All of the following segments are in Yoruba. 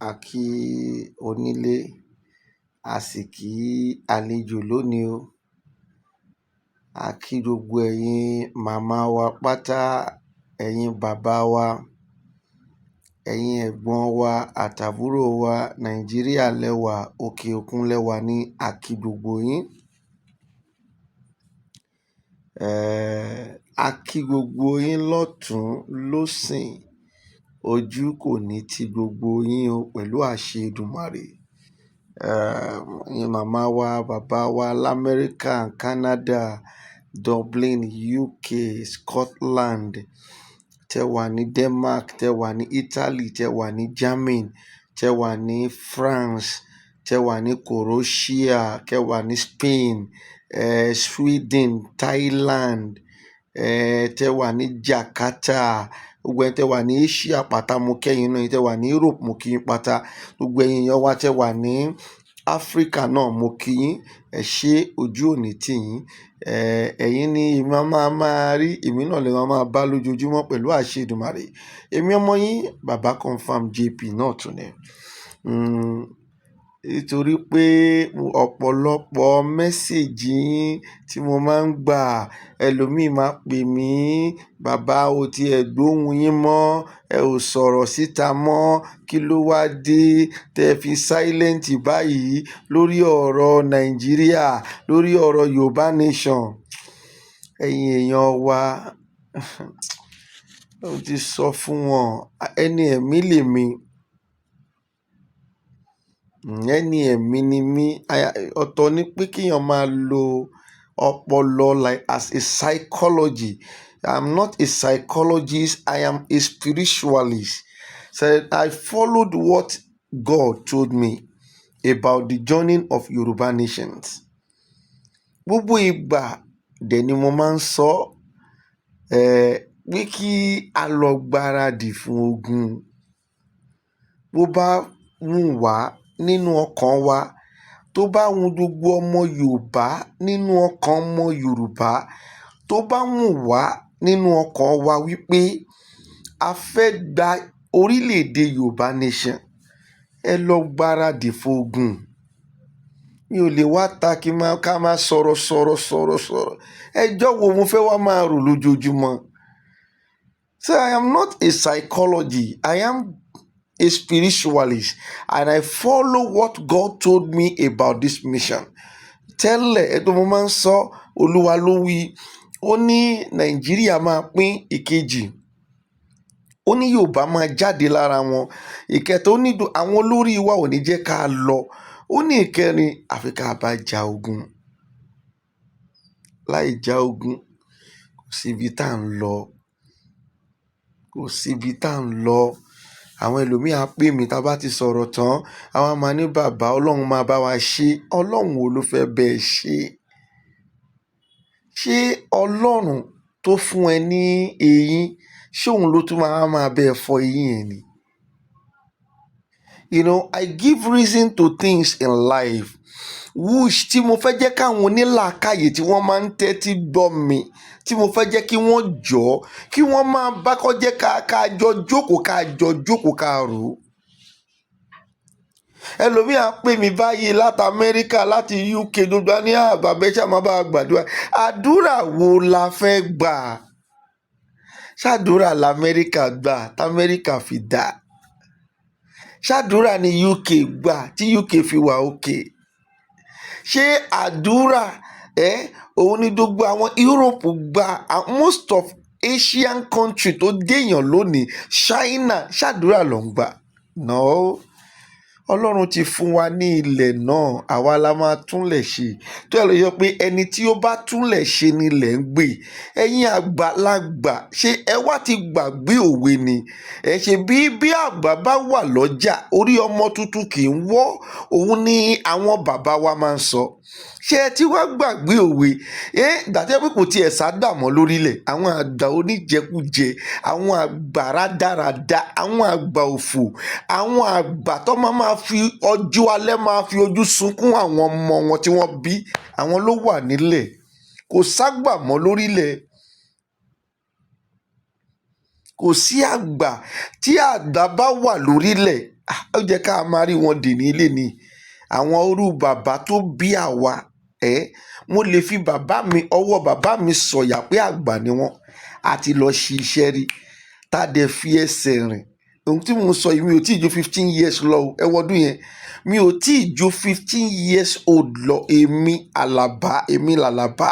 A kí onílé, a sì kí àlejò lónìí o. A kí gbogbo ẹ̀yin màmá wa pátá, ẹ̀yin bàbá wa, ẹ̀yin ẹ̀gbọ́n wa àtàbúrò wa, Nàìjíríà lẹ́wà, òkè òkun lẹ́wà ní a kí gbogbo yín. A kí gbogbo yín lọ́tùn lósìn. Ojú kò ní ti gbogbo yín o pẹ̀lú àṣẹ Èdùmàrè. Ẹ̀yin màmá wa, bàbá wa l'Amẹ́ríkà, Canada, Dublin, UK, Scotland, tẹ wà ní Denmark, tẹ wà ní Italy, tẹ wà ní Germany, tẹ wà ní France, tẹ wà ní Croatia, tẹ wà ní Spain, Sweden, Thailand, tẹ wà ní Jakarta, gbogbo ẹ̀yin tẹ wà ní Asia pátá mo kí ẹ̀yin náà, ẹ̀yin tẹ wà ní Europe mo kí yín pátá, gbogbo ẹ̀yin èèyàn wa tẹ wà ní Africa náà mo kí yín. Ẹ ṣé, ojú ò ní tì yín. Ẹ̀yin ni èmi máa máa rí, èmi náà lè máa máa bá lójoojúmọ́ pẹ̀lú àṣẹ Èdùmàrè. Èmi ọmọ yín, Bàbá Confirm JP náà tún ni. Nítorí pé ọ̀pọ̀lọpọ̀ message yín tí mo máa ń gbà, ẹlòmíì máa pè mí, "Bàbá o tí ẹ gbóhùn yín mọ́, ẹ ò sọ̀rọ̀ síta mọ́, kí ló wá dé tẹ fi silent báyìí lórí ọ̀rọ̀ Nàìjíríà, lórí ọ̀rọ̀ Yorùbá nation?" Ẹ̀yin èèyàn wa, mo ti sọ fún wọn, ẹni ẹ̀mí lèmi. Ẹni ẹ̀mí ni mí. Ọ̀tọ̀ ni pé kí èèyàn máa lo ọpọlọ like as a psychology. I'm not a psychologist, I am a spiritualist. So I followed what God told me about the journey of Yoruba nations. Gbogbo ìgbà dẹ̀ ni mo máa ń sọ, pé kí a lọ gbáradì fún ogun. Bó bá wù wá nínú ọkàn wa, tó bá wù gbogbo ọmọ Yorùbá nínú ọkàn ọmọ Yorùbá, tó bá wù wá nínú ọkàn wa wípé a fẹ́ gba orílẹ̀-èdè Yorùbá nation, ẹ lọ gbáradì fún ogun. Mi ò lè wá ta kí máa ká máa sọ̀rọ̀ sọ̀rọ̀ sọ̀rọ̀ sọ̀rọ̀. Ẹjọ́ wo mo fẹ́ wá máa rò lójoojúmọ́? So I am not a psychology, I am a spiritualist and I follow what God told me about this mission. Tẹ́lẹ̀ ẹ tó mo máa ń sọ, Olúwa ló wí, ó ní Nàìjíríà máa pín ìkejì. Ó ní Yorùbá máa jáde lára wọn. Ìkẹta, ó ní àwọn olórí wa ò ní jẹ́ ká lọ. Ó ní ìkẹrin, àfi ká bá ja ogun. Láì ja ogun, kò sí ibi tá ń lọ. Kò sí ibi tá ń lọ. Àwọn ẹlòmíì á pè mí tí a bá ti sọ̀rọ̀ tán, àwọn máa ní, "Bàbá, Ọlọ́run máa bá wa ṣe." Ọlọ́run wo ló fẹ́ bẹ ẹ ṣe? Ṣé Ọlọ́run tó fún ẹ ní eyín, ṣé òun ló tún máa máa bẹ ẹ fọ eyín ẹ ni? I give reason to things in life which tí mo fẹ́ jẹ́ káwọn onílàákàyè tí wọ́n máa ń tẹ́tí gbọ́ mi, tí mo fẹ́ jẹ́ kí wọ́n jọ́, kí wọ́n máa bá kọ́ jẹ́ ká ká jọ jókòó, ká jọ jókòó ká rò ó. Ẹlòmíì á pè mí báyìí láti Amẹ́ríkà, láti UK, gbogbo á ní àbàbẹ́ ṣá máa bá wa gbàdúrà. Àdúrà wo la fẹ́ gbà? Ṣàdúrà l'Amẹ́ríkà gbà t'Amẹ́ríkà fi dà? Ṣàdúrà ní UK gbà tí UK fi wà òkè? Ṣé àdúrà ẹ òun ni gbogbo àwọn Europe gbà, most of Asian country tó déèyàn lónìí, China, ṣàdúrà ló ń gbà? No. Ọlọ́run ti fún wa ní ilẹ̀ náà, àwa la máa túnlẹ̀ ṣe. Tó yẹ ló yọ pé ẹni tí ó bá túnlẹ̀ ṣe ni ilẹ̀ ń gbé. Ẹ̀yin àgbàlagbà, ṣé ẹ wá ti gbàgbé òwe ni? Ẹ ṣe bí àgbà bá wà lọ́jà, orí ọmọ tuntun kì í wọ́, òun ni àwọn bàbá wa máa ń sọ. Ṣé ẹ ti wá gbàgbé òwe? Ẹ ìgbà tí ẹ pé kò tiẹ̀ ságbà mọ́ lórílẹ̀, àwọn àgbà oníjẹkújẹ, àwọn àgbà rádaràda, àwọn àgbà òfò, àwọn àgbà tó máa máa fi ọjọ́ alẹ́ máa fi ojú sunkún àwọn ọmọ wọn tí wọ́n bí, àwọn ló wà nílẹ̀. Kò ságbà mọ́ lórílẹ̀. Kò sí àgbà. Tí àgbà bá wà lórílẹ̀, Ah, ó jẹ́ ká máa rí wọn dè ní ilé ni àwọn orú bàbá tó bí àwa ẹ. Mo lè fi bàbá mi, ọwọ́ bàbá mi sọ̀yà pé àgbà ni wọ́n. Àti lọ ṣiṣẹ́ rí, tá a dẹ̀ fi ẹsẹ̀ rìn. Ohun tí mo ń sọ yìí, mi ò tí ì ju 15 years lọ o. Ẹ wọdún yẹn, mi ò tí ì ju 15 years old lọ. Èmi Àlàbá, èmi làlàbá,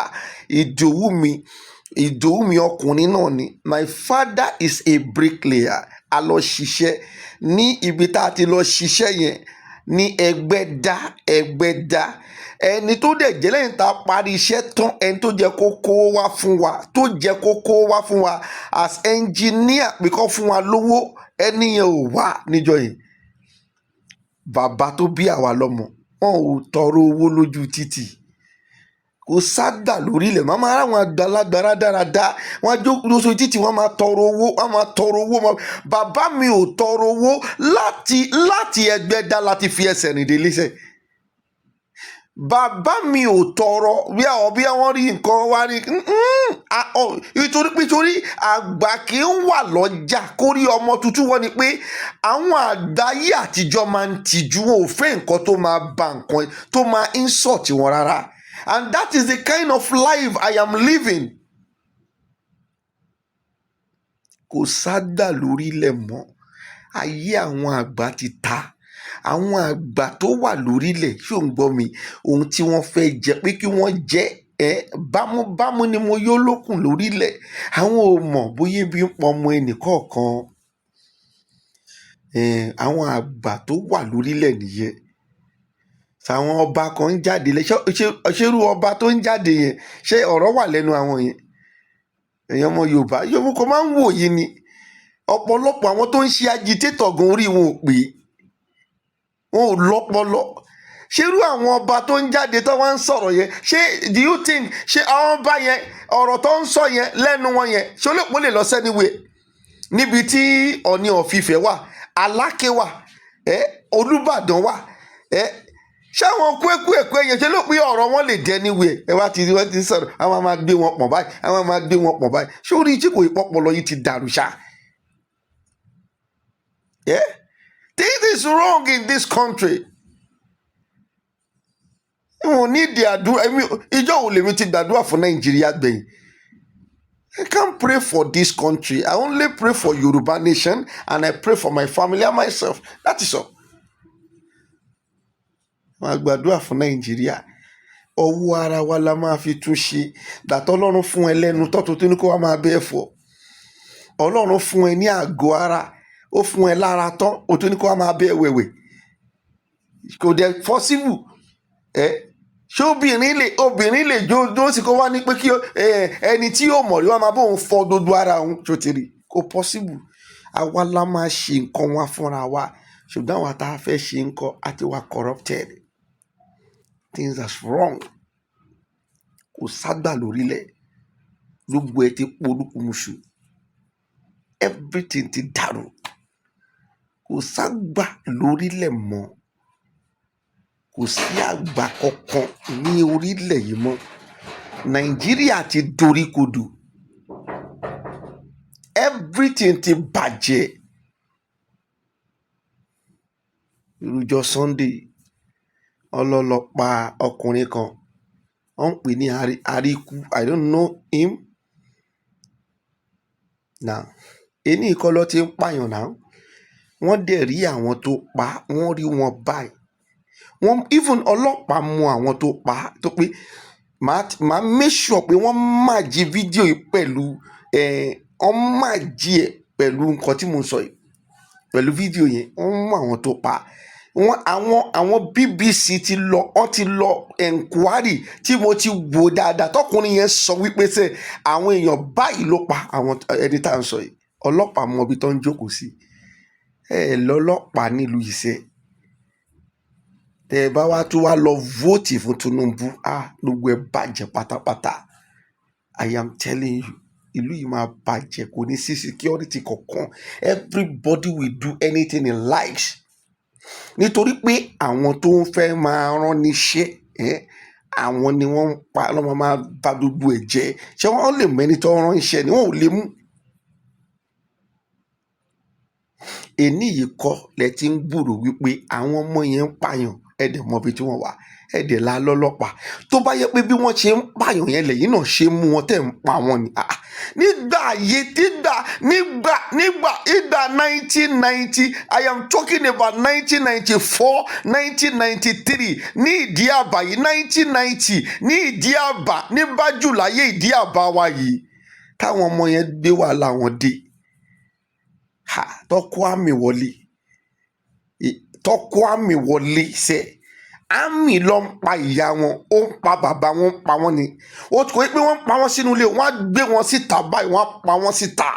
Ìdòwú mi, Ìdòwú mi ọkùnrin náà ni. My father is a bricklayer. A lọ ṣiṣẹ́ ní ibi tá a ti lọ ṣiṣẹ́ yẹn ní Ẹgbẹ́dá. Ẹgbẹ́dá, ẹni tó dẹ̀ jẹ́, lẹ́yìn tá a parí iṣẹ́ tán, ẹni tó jẹ́ kó kó wá fún wa, tó jẹ́ kó kó wá fún wa as engineer pé kó fún wa lówó, ẹni yẹn ò wá níjọ́ yẹn. Bàbá tó bí àwa lọ́mọ, wọn ò tọrọ owó lójú títì. Kò ságbà lórílẹ̀. Máa máa ráwọn àgbàlagbà rádaràda, wọn á jókòó lóṣù títì, wọn máa tọrọ owó, wọn máa tọrọ owó. Bàbá mi ò tọrọ owó láti Ẹgbẹ́dá láti fi ẹsẹ̀ rìn délé sẹ́. Bàbá mi ò tọrọ bí àwọn bí wọ́n rí nǹkan wá rí nítorí pé torí àgbà kì í wà lọ́jà kórí ọmọ tuntun. Wọ́n ni pé àwọn àgbáyé àtijọ́ máa ń tijú, wọn ò fẹ́ nǹkan tó máa ba nǹkan, tó máa insult wọn rárá. And that is the kind of life I am living. Kò ságbà lórílẹ̀ mọ́. Ayé àwọn àgbà ti ta. Àwọn àgbà tó wà lórílẹ̀, ṣó ń gbọ́ mi? Ohun tí wọ́n fẹ́ jẹ pé kí wọ́n jẹ ẹ́ bámúbámú ni mo yó lókun lórílẹ̀. Àwọn ò mọ̀ bóyá ebi ń pọ̀ ọmọ ẹnì kọ̀ọ̀kan. Àwọn àgbà tó wà lórílẹ̀ nìyẹn. Àwọn ọba kan ń jáde lẹ ṣé ṣerú ọba tó ń jáde yẹn, ṣé ọ̀rọ̀ wà lẹ́nu àwọn yẹn? Èèyàn ọmọ Yorùbá yòówù kó máa ń wò yìí ni ọ̀pọ̀lọpọ̀ àwọn tó ń ṣe agitator gan, orí wọn ò pé, wọn ò lọ́pọlọ. Ṣerú àwọn ọba tó ń jáde tó wá ń sọ̀rọ̀ yẹn, ṣé do you think, ṣé àwọn ọba yẹn, ọ̀rọ̀ tó ń sọ yẹn lẹ́nu wọn yẹn, ṣé ó lè lọ sẹ́niwé níbi tí Ọọ̀ni of Ifẹ̀ wà, Aláké wà, ẹ Olúbàdàn wà, ẹ ṣé àwọn kúẹ́kú ẹ̀kú ẹ̀yẹn, ṣe ló pé ọ̀rọ̀ wọn lè dẹ́ níwèé? Ẹ wá ti wọ́n ti sọ̀rọ̀, àwọn máa gbé wọn pọ̀ báyìí, àwọn máa gbé wọn pọ̀ báyìí. Ṣé orí tí kò ìpọ́pọlọ yìí ti dàrú ṣá? Yeah? This is wrong in this country. N ò ní ìdí àdúrà. Ìjọ wo lèmi ti gbàdúrà fún Nàìjíríà gbẹ̀yìn? I can't pray for this country. I only pray for Yoruba nation and I pray for my family and myself. That is all. Máa gbàdúrà fún Nàìjíríà, ọwọ́ ara wa la máa fi tún ṣe. Gbàtọ́ Ọlọ́run fún ẹ lẹ́nu tọ́tún tó ní kó wá máa bẹ́ẹ̀ fọ̀, Ọlọ́run fún ẹ ní àgọ́ ara, ó fún ẹ lára tán, ó tún ní kó wá máa bẹ́ẹ̀ wẹ̀wẹ̀. Kò dẹ̀ possible. Ẹ ṣé obìnrin lè jó jó sì kó wá ní pé kí ẹni tí yóò mọ̀ rí wá máa bóun fọ gbogbo ara òun? Tó ti rí, kò possible. Àwa la máa ṣe nǹkan wa fúnra wa, ṣùgbọ́n àwa tá a fẹ́ ṣe nǹkan àti wà corrupted. Things are wrong. Kò ságbà lórílẹ̀, gbogbo ẹ ti polúkúmuṣu, everything ti dàrú. Kò ságbà lórílẹ̀ mọ́, kò sí àgbà kankan ní orílẹ̀ yìí mọ́. Nàìjíríà ti dorí kodò, everything ti bàjẹ́. Irújọ́ Sunday ọlọ́lọ́pàá ọkùnrin kan, wọ́n ń pè ní Àríkú. I don't know him now. Ení kọ́ ló ti ń pààyàn náà. Wọ́n dẹ̀ rí àwọn tó pa, wọ́n rí wọn báyìí. Wọ́n even ọlọ́pàá mú àwọn tó pa, tó pé màá make sure pé wọ́n merge fídíò yìí pẹ̀lú ẹ̀, wọ́n merge ẹ̀ pẹ̀lú nǹkan tí mo ń sọ yìí, pẹ̀lú fídíò yẹn. Wọ́n mú àwọn tó pa wọ́n. Àwọn BBC ti lọ, wọ́n ti lọ enquiry tí mo ti wò dáadáa, tọkùnrin yẹn sọ wípé sẹ àwọn èèyàn báyìí ló pa àwọn ẹni tá à ń sọ yìí. Ọlọ́pàá mọ ibi tó ń jókòó sí. Ẹ lọ́lọ́pàá nílùú yìí sẹ́. Tẹ ẹ bá wá tún wá lọ vote fún Tinubu, ah, gbogbo ẹ bàjẹ́ pátápátá. I am telling you, ìlú yìí máa bàjẹ́. Kò ní sí security kankan. Everybody will do anything he likes, nítorí pé àwọn tó ń fẹ́ máa rán níṣẹ́ ẹ́, àwọn ni wọ́n ń pa lọ́mọ, máa bà gbogbo ẹ̀ jẹ́. Ṣé wọ́n lè mẹ́ni tó rán iṣẹ́ ni? Wọ́n ò lè mú. Èní yìí kọ́ lẹ ti ń gbúròó wípé àwọn ọmọ yẹn ń pààyàn. Ẹ dẹ̀ mọ ibi tí wọ́n wà, ẹ dẹ̀ la lọ́lọ́pàá. Tó bá yẹ pé bí wọ́n ṣe ń pààyàn yẹn lẹ́yìn náà ṣe ń mú wọn tẹ̀ ń pa wọn ni. Ah, ah. Nígbà ayé nígbà nígbà nígbà ìgbà 1990, I am talking about 1994, 1993, ní ìdí àbá yìí, 1990, ní ìdí àbá, ní Bájùláyé, ìdí àbá wa yìí, táwọn ọmọ yẹn gbé wàhálà wọn dé, ha, tọkọ àmì wọlé, tọkọ àmì wọlé sẹ, àmì ló ń pa ìyá wọn, ó ń pa bàbá wọn, ń pa wọn ni. Ó kò pé wọ́n ń pa wọ́n sínú ilé, wọ́n á gbé wọn síta báyìí, wọ́n á pa wọ́n síta.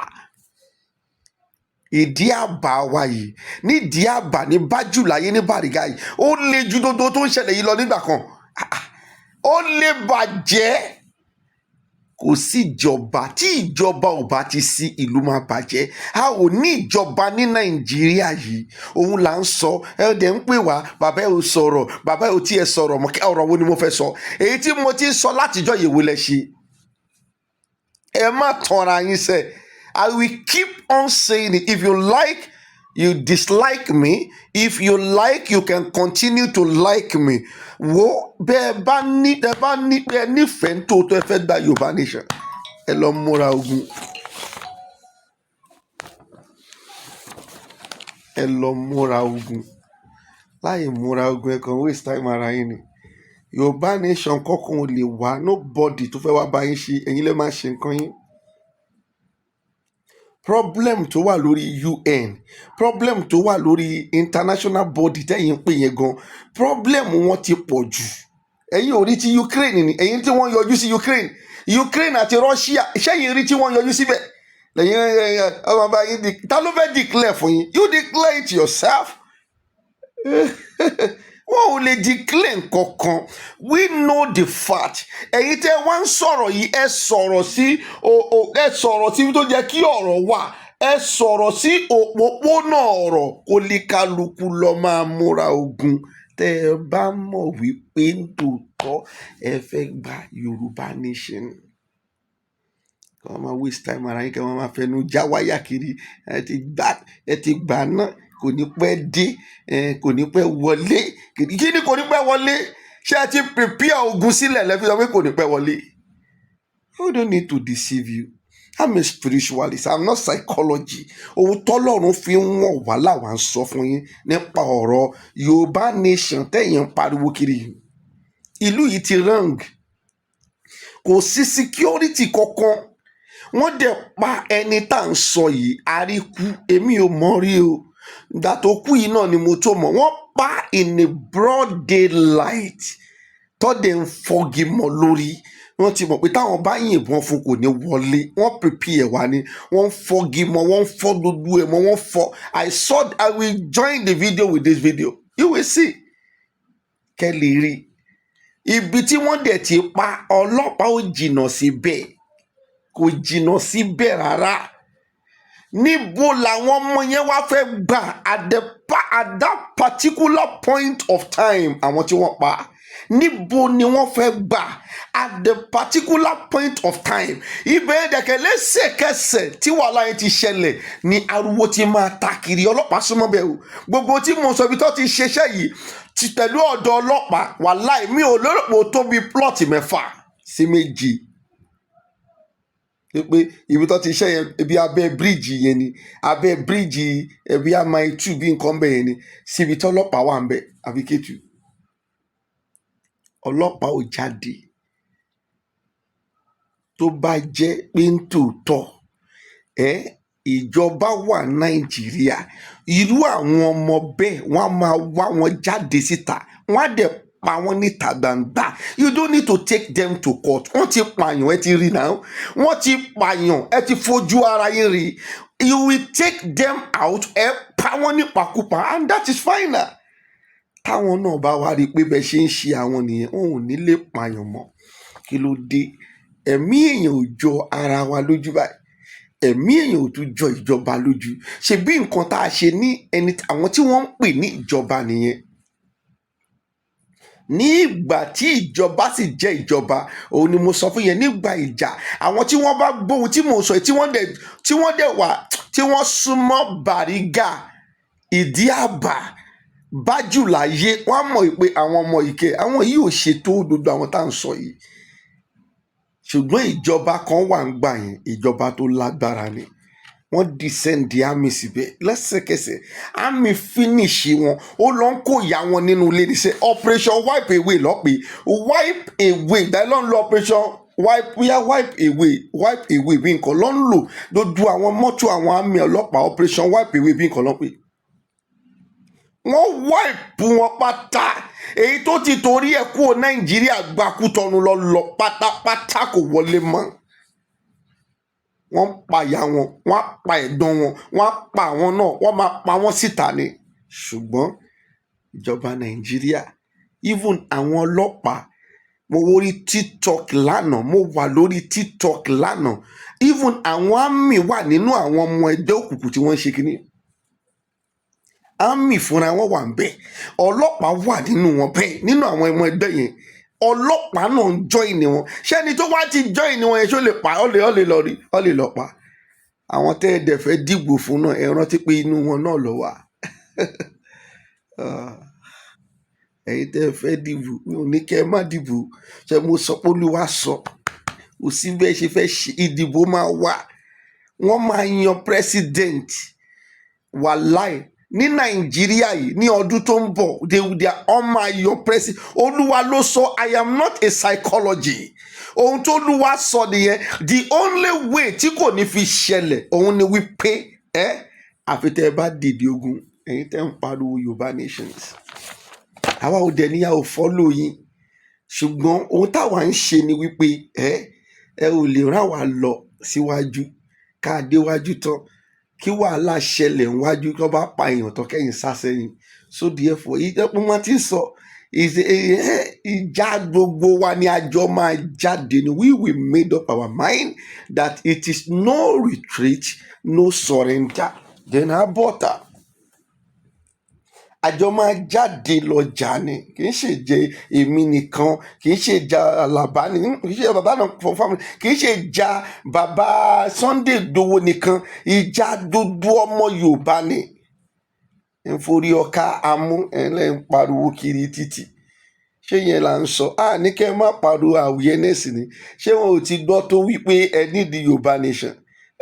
Ìdí àbá wa yìí, nídìí àbá, ní Bájùláyé, ní Bàrígà yìí, ó le ju gbogbo tó ń ṣẹlẹ̀ yìí lọ nígbà kan. Ah, ah. Ó lè bàjẹ́. Kò sí ìjọba. Tí ìjọba ò bá ti sí, ìlú máa bàjẹ́. A ò ní ìjọba ní Nàìjíríà yìí, òun là ń sọ. Ẹ dẹ̀ ń pè wá, bàbá ẹ ò sọ̀rọ̀, bàbá ẹ ò tiẹ̀ sọ̀rọ̀ mọ́. Ọ̀rọ̀ wo ni mo fẹ́ sọ? Èyí tí mo ti ń sọ látijọ́ yìí, wo lẹ ṣe? Ẹ má tanra yín sẹ́. I will keep on saying it. If you like, you dislike me. If you like, you can continue to like me. Wo, bẹ́ẹ̀ bá ní, ẹ bá ní pé ẹ nífẹ̀ẹ́ tó ẹ fẹ́ gba Yorùbá nation, ẹ lọ múra ogun, ẹ lọ múra ogun. Láì múra ogun, ẹ kàn waste time ara yín ni. Yorùbá nation kọ́kàn ò lè wá. Nobody tó fẹ́ wá bá yín ṣe. Ẹ̀yin lè máa ṣe nǹkan yín. Problem tó wà lórí UN, problem tó wà lórí international body tẹ́yìn ń pè yẹn gan, problem wọn ti pọ̀ jù. Ẹ̀yin ò rí ti Ukraine ni? Ẹ̀yin tí wọ́n yọjú sí Ukraine, Ukraine àti Russia, ṣẹ́yìn rí tí wọ́n yọjú síbẹ̀ lẹ́yìn ọmọ bá yín di? Ta ló fẹ́ declare fún yín? You declare it yourself. Wọn ò lè declare nkankan. We know the fact. Ẹ̀yin tẹ́ wá ń sọ̀rọ̀ yìí, ẹ sọ̀rọ̀ sí o, ẹ sọ̀rọ̀ sí tó jẹ́ kí ọ̀rọ̀ wà, ẹ sọ̀rọ̀ sí òpópónà ọ̀rọ̀. Kó lè kálukú lọ máa múra ogun. Tẹ́ ẹ bá mọ̀ wípé nítòótọ́ ẹ fẹ́ gba Yorùbá nation, kí wọ́n máa waste time ara yín, kí wọ́n máa fẹnu já wáyà kiri. Ẹ ti gbà, ẹ ti gbà náà, kò ní pẹ́ dé, ẹ kò ní pẹ́ wọlé. Kí ni kò ní pẹ́ wọlé? Ṣé ẹ ti prepare ogun sílẹ̀ lẹ́fi sọ pé kò ní pẹ́ wọlé? I don't need to deceive you. I'm a spiritualist, I'm not psychology. Ohun tọ́lọ́run fi ń wọ̀n wá làwa ń sọ fún yín nípa ọ̀rọ̀ Yorùbá nation tẹ̀yìn ń pariwo kiri yìí. Ìlú yìí ti wrong, kò sí security kankan. Wọ́n dẹ̀ pa ẹni tá à ń sọ yìí, àríkú. Èmi ò mọ̀ rí o. Ìgbà tó kú yìí náà ni mo tó mọ̀. Wọ́n pa in a broad daylight, tọ́dẹ̀ ń fọ́gi mọ́ lórí. Wọ́n ti mọ̀ pé táwọn bá yìnbọn fún, kò ní wọlé. Wọ́n prepare wá ni. Wọ́n ń fọ́gi mọ́, wọ́n ń fọ́ gbogbo ẹ̀ mọ́, wọ́n fọ́. I saw. I will join the video with this video, you will see. Kẹ́ lè rí ibi tí wọ́n dẹ̀ ti pa. Ọlọ́pàá ò jìnnà síbẹ̀, kò jìnnà síbẹ̀ rárá. Níbo làwọn ọmọ yẹn wá fẹ́ gbà at that particular point of time? Àwọn tí wọ́n pa, níbo ni wọ́n fẹ́ gbà at the particular point of time? Ibẹ̀ dẹ̀kẹ̀ lẹ́sẹ̀kẹsẹ̀ tí wàhálà yẹn ti ṣẹlẹ̀ ni ariwo ti máa ta kiri. Ọlọ́pàá súnmọ́ bẹ́ẹ̀ o. Gbogbo tí mo sọ, ibi tó ti ṣiṣẹ́ yìí ti pẹ̀lú ọ̀dọ̀ ọlọ́pàá, wàláì, mi ò lérò pé ó tó bí plot 6 sí 7, pé ibi tó ti ṣe yẹn, ibi abẹ́ bíríìjì yẹn ni, abẹ́ bíríìjì ẹbí Mile 2 bí nǹkan bẹ́ẹ̀ yẹn ni, síbi tí ọlọ́pàá wà ń bẹ̀ àbí Kétu. Ọlọ́pàá ò jáde. Tó bá jẹ́ pé ń tòótọ́ ẹ ìjọba wà Nàìjíríà, irú àwọn ọmọ bẹ́ẹ̀, wọ́n á máa wá wọn jáde síta, wọ́n á dẹ̀ pa wọ́n níta gbangba. You don't need to take them to court. Wọ́n ti pààyàn, ẹ ti rí náà. Wọ́n ti pààyàn, ẹ ti fojú ara yín rí. You will take them out, ẹ pa wọ́n nípakúpa, and that is final. Táwọn náà bá wá rí i pé bẹ́ẹ̀ ṣe ń ṣe àwọn nìyẹn, wọn ò ní lè pààyàn mọ́. Kí ló dé? Ẹ̀mí èèyàn ò jọ ara wa lójú báyìí, ẹ̀mí èèyàn ò tún jọ ìjọba lójú. Ṣe bí nǹkan tá a ṣe ní ẹni àwọn tí wọ́n ń pè ní ìjọba nìyẹn. Ní ìgbà tí ìjọba sì jẹ́ ìjọba, òun ni mo sọ fún yẹn nígbà ìjà. Àwọn tí wọ́n bá gbóhun tí mò ń sọ yìí, tí wọ́n dẹ̀ wà, tí wọ́n súnmọ́ Bàrígà. Ìdí àbá bájù láyé, wọ́n á mọ̀ pé àwọn ọmọ ìkẹ́ àwọn yìí ò ṣètò gbogbo àwọn tá à ń sọ yìí. Ṣùgbọ́n ìjọba kan wà ń gbà yẹn, ìjọba tó lágbára ni. Wọ́n descend army síbẹ̀ lẹ́sẹ̀kẹsẹ̀, army finish wọn. Ó lọ ń kó ìyá wọn nínú ilé ní sẹ́. Operation Wipe Away lọ́pẹ́, Wipe Away. Ìgbà yẹn ló ń lo Operation Wipe, bóyá Wipe Away, Wipe Away bí nǹkan ló ń lò. Gbogbo àwọn mọ́tò àwọn army, ọlọ́pàá, Operation Wipe Away bí nǹkan lọ́pẹ́. Wọ́n wipe wọn pátá. Èyí tó ti torí ẹ̀ kúrò Nàìjíríà gbakútọ́nu lọ lọ pátápátá, kò wọlé mọ́. Wọ́n pa ìyá wọn, wọ́n á pa ẹ̀gbọ́n wọn, wọ́n á pa àwọn náà, wọ́n máa pa wọ́n síta ni. Ṣùgbọ́n ìjọba Nàìjíríà, even àwọn ọlọ́pàá, mo wo orí TikTok lánàá, mo wà lórí TikTok lánàá, even àwọn army wà nínú àwọn ọmọ ẹgbẹ́ òkùnkùn tí wọ́n ń ṣe kínní. Army fúnra wọn wà ń bẹ̀, ọlọ́pàá wà nínú wọn bẹ́ẹ̀. Nínú àwọn ọmọ ẹgbẹ́ yẹn, ọlọ́pàá náà ń join wọn. Ṣẹ́ni tó wá ti join wọn yẹn, ṣó lè pa? Ó lè lọ rí, ó lè lọ pa àwọn tẹ́ ẹ dẹ̀ fẹ́ dìbò fún náà. Ẹ rántí pé inú wọn náà lọ wà. Ah, ẹ̀yin tẹ́ ẹ fẹ́ dìbò, mi ò ní kẹ́ ẹ má dìbò. Ṣe mo sọ pé Olúwa sọ, kò sí bẹ́ẹ̀ ṣe fẹ́ ṣe, ìdìbò máa wà, wọ́n máa yan president. Wàláì, ní Nàìjíríà yìí, ní ọdún tó ń bọ̀, they are máa yan president. Olúwa ló sọ. I am not a psychology. Ohun tó Olúwa sọ nìyẹn. The only way tí kò ní fi ṣẹlẹ̀, òun ni wípé ẹ àfi tẹ́ ẹ bá dìde ogun. Ẹ̀yin tẹ́ ń pariwo Yorùbá nations, àwa ò dẹ̀ níyàwó follow yín, ṣùgbọ́n ohun táwa ń ṣe ni wípé ẹ ò lè rán wa lọ síwájú, ká déwájú tán, kí wàhálà ṣẹlẹ̀ níwájú, kí wọ́n bá pa èèyàn tán, kẹ́yìn sá sẹ́yìn. So therefore, ìjọba wọn ti sọ, ìjà gbogbo wa ni àjọ máa jáde ni. We will made up our mind that it is no retreat, no surrender. Then abọ́ta àjọ máa jáde lọ jà ni. Kì í ṣe jẹ èmi nìkan, kì í ṣe ìjà Àlàbá ni, kì í ṣe bàbá náà fún family, kì í ṣe ìjà bàbá Sunday Igboho nìkan, ìjà gbogbo ọmọ Yorùbá ni. Ń forí ọkà amú ẹ̀ lẹ́ ń pariwo kiri títì, ṣé yẹn là ń sọ? A ní kẹ́ ẹ má pariwo, awareness ni. Ṣé wọn ò ti gbọ́ tó wípé ẹ nídìí Yorùbá nation?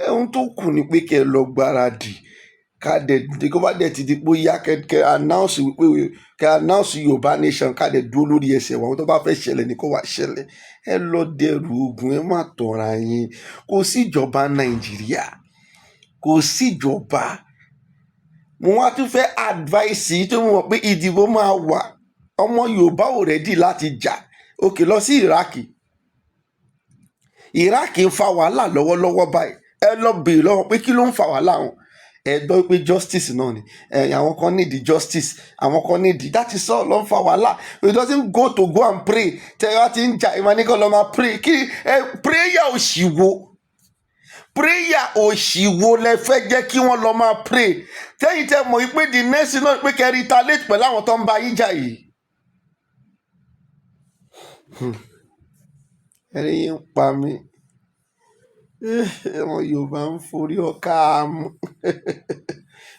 Ohun tó kù ni pé kẹ́ ẹ lọ gbáradì, ká dẹ̀ kó bá dẹ̀ ti di pé ó yá, kẹ́ announce wípé kẹ́ announce Yorùbá nation, ká dẹ̀ dúró lórí ẹsẹ̀ wa. Ohun tó bá fẹ́ ṣẹlẹ̀ ni kó wá ṣẹlẹ̀. Ẹ lọ dẹrù ogun, ẹ má tọ̀ra yín. Kò síjọba Nàìjíríà, kò síjọba. Mo wá tún fẹ́ advice yìí tó mọ̀ pé ìdìbò máa wà. Ọmọ Yorùbá ò ready láti jà. Òkè lọ sí Iraq, Iraq ń fa wàhálà lọ́wọ́lọ́wọ́ báyìí. Ẹ lọ bèèrè lọ́wọ́ pé kí ló ń fa wàhálà wọn. Ẹ gbọ́ pé justice náà ni ẹ, àwọn kan need justice, àwọn kan need, that is all ló ń fa wàhálà. It doesn't go to go and pray. Tẹ ẹ wá ti ń jà, ìmọ̀ ní kí lọ́ máa pray. Kí ẹ prayer òṣì wo? Prayer òṣì wo lẹ fẹ́ jẹ́ kí wọ́n lọ máa pray, tẹ́yìn tẹ́ mọ̀ wípé the next náà pé kẹ́ retaliate pẹ̀lú àwọn tó ń bá yín jà yìí? Ẹ̀rín yín ń pa mí. Ọmọ Yorùbá ń forí ọkà mú.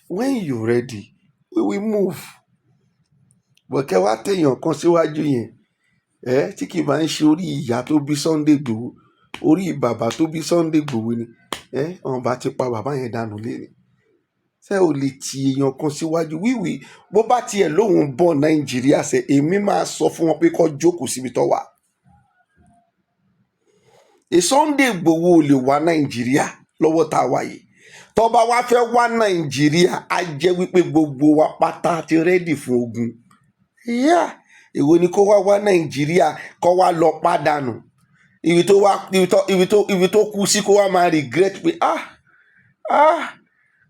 When you ready, we will move. But kẹ́ wá téèyàn kan síwájú yẹn, ẹ tí kì í bá ń ṣe orí ìyá tó bí Sunday Igboho, orí bàbá tó bí Sunday Igboho ni ẹ, wọn bá ti pa bàbá yẹn dànù lẹ́ni. Ṣé o lè ti èèyàn kan síwájú wíwì? Bó bá tiẹ̀ lóun bọ̀ Nàìjíríà ṣe, èmi máa sọ fún wọn pé kó jókòó síbi tó wà. Sunday Igboho ò lè wá Nàìjíríà lọ́wọ́ tá a wà yìí. Tó bá wá fẹ́ wá Nàìjíríà, á jẹ́ wípé gbogbo wa pátá ti ready fún ogun. Yeah. Èwo ni kó wá wá Nàìjíríà, kó wá lọ pàdánù ibi tó wá, ibi tó kú sí, kó wá máa regret pé ah ah,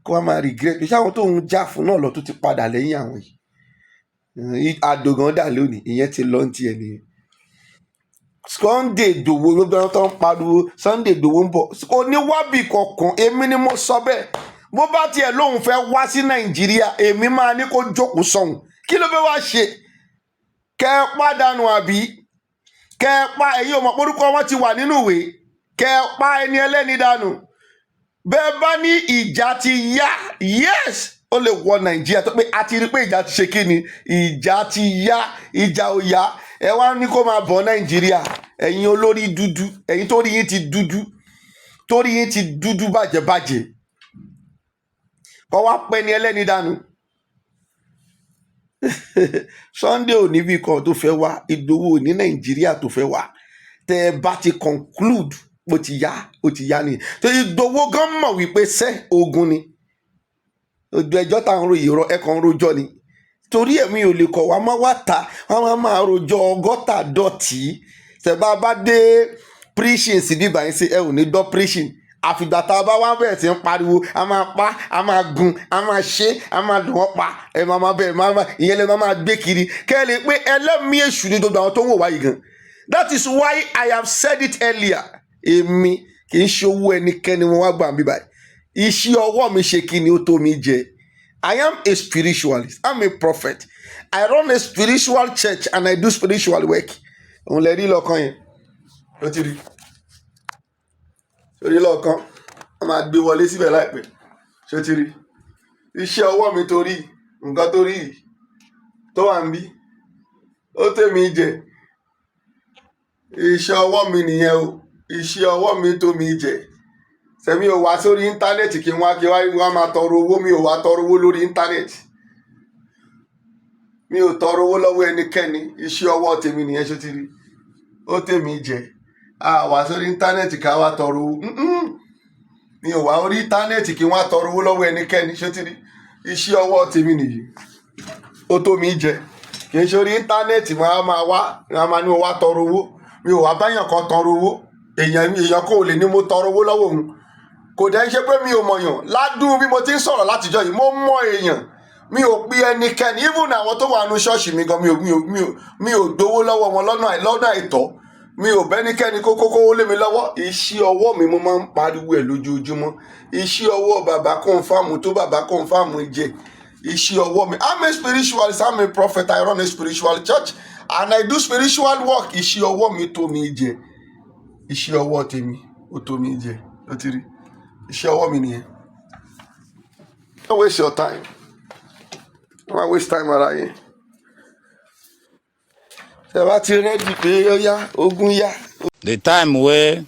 kó wá máa regret pé sáwọn tó ń jà fún náà lọ tó ti padà lẹ́yìn àwọn yìí. Àdògán dà lónìí, ìyẹn ti lọ ní tiẹ̀ nìyẹn. Sunday Igboho, gbogbo àwọn tó ń pariwo Sunday Igboho ń bọ̀, kò ní wábì kankan. Èmi ni mo sọ bẹ́ẹ̀. Bó bá tiẹ̀ lóun fẹ́ wá sí Nàìjíríà, èmi máa ní kó jókòó sọ̀hún. Kí ló fẹ́ wá ṣe? Kẹ́ ẹ pàdánù àbí kẹ́ ẹ pa? Ẹ̀yin ò mọ̀ porúkọ wọn ti wà nínú ìwé. Kẹ́ ẹ pa ẹni ẹlẹ́ni dànù. Bẹ́ẹ̀ bá ní ìjà ti yá, yes, Ó lè wọ Nàìjíríà tó pé a ti rí pé ìjà ti ṣe kí ni, ìjà ti yá, ìjà ò yá. Ẹ wá ní kó máa bọ̀ Nàìjíríà. Ẹ̀yin olórí dúdú, ẹ̀yin tó rí yín ti dúdú, torí yín ti dúdú bàjẹ́bàjẹ́, kọ́ wá pẹ́ ní ẹlẹ́ni dànù. Sunday ò níbi kan tó fẹ́ wá, Ìgbòho ò ní Nàìjíríà tó fẹ́ wá. Tẹ́ ẹ bá ti conclude, ó ti yá, ó ti yá ni. Tó Ìgbòho gan mọ̀ wípé sẹ́ ogun ni ojú ẹjọ́ tá à ń ro ìrọ̀, ẹ̀ kàn ń rojọ́ ni. Torí ẹ̀mí ò lè kọ̀ wá má wá ta, wọ́n máa máa rojọ́ ọgọ́ta dọ̀tí. Tẹ̀bá bá dé preaching sí bíbá yín sí, ẹ ò ní gbọ́ preaching àfìgbà tá a bá wá bẹ̀rẹ̀ sí ń pariwo, a máa pa, a máa gun, a máa ṣe, a máa dùn wọ́n pa. Ẹ máa máa bẹ̀rẹ̀ máa ìyẹn lè máa máa gbé kiri kẹ́ ẹ lè pé ẹlẹ́mìí èṣù ní gbogbo àwọn tó ń wò wáyé gan. That is why I have said it earlier, èmi kì í ṣe owó ẹnikẹ́ni wọn wá gbà mí báyìí. Iṣẹ́ ọwọ́ mi ṣe kí ni, ó tó mi jẹ. I am a spiritualist. I'm a prophet. I run a spiritual church and I do spiritual work. Òun lè rí lọ́kàn yẹn, ó ti rí orí lọ́kàn, wọ́n máa gbé wọlé síbẹ̀ láìpẹ́. Ṣó ti rí iṣẹ́ ọwọ́ mi? Torí nǹkan tó rí yìí tó wà ń bí, ó tèmi jẹ. Iṣẹ́ ọwọ́ mi nìyẹn o. Iṣẹ́ ọwọ́ mi tó mi jẹ. Sẹ́mi ò wá sórí íńtánẹ́ẹ̀tì kí wọ́n kí wọ́n máa tọrọ owó. Mi ò wá tọrọ owó lórí íńtánẹ́ẹ̀tì, mi ò tọrọ owó lọ́wọ́ ẹnikẹ́ni. Iṣẹ́ ọwọ́ tèmi nìyẹn. Ṣó ti rí? Ó tèmi jẹ. A wá sórí íńtánẹ́ẹ̀tì ká wá tọrọ owó. Mi ò wá orí íńtánẹ́ẹ̀tì kí wọ́n á tọrọ owó lọ́wọ́ ẹnikẹ́ni. Ṣó ti rí? Iṣẹ́ ọwọ́ tèmi nìyí, ó tó mi jẹ. Kì í ṣe orí íńtánẹ́ẹ̀tì máa máa wá, máa máa ní mo wá tọrọ owó. Mi ò wá báyàn kan tọrọ owó. Èèyàn èèyàn kò lè ní mo tọrọ owó lọ́wọ́ òun. Kò dẹ́ ṣe pé mi ò mọ̀yàn ládùú. Bí mo ti ń sọ̀rọ̀ látijọ́ yìí, mo mọ èèyàn, mi ò pe ẹnikẹ́ni. Even àwọn tó wà nínú ṣọ́ọ̀ṣì mi gan, mi ò gbowó lọ́wọ́ wọn lọ́nà àìtọ́. Mi ò bẹ́nikẹ́ni kó kókó lé mi lọ́wọ́. Iṣẹ́ ọwọ́ mi, mo máa ń pariwo ẹ̀ lójoojúmọ́. Iṣẹ́ ọwọ́ bàbá confirm tó bàbá confirm jẹ iṣẹ́ ọwọ́ mi. I'm a spiritualist, I'm a prophet. I run a spiritual church and I do spiritual work. Iṣẹ́ ọwọ́ mi tó mi jẹ. Iṣẹ́ ọwọ́ tèmi, ó tó mi jẹ. Ó ti rí iṣẹ́ ọwọ́ mi nìyẹn. Don't waste your time. Don't waste time ara yín. Tẹ bá ti ready pé ó yá, ogun yá. The time wey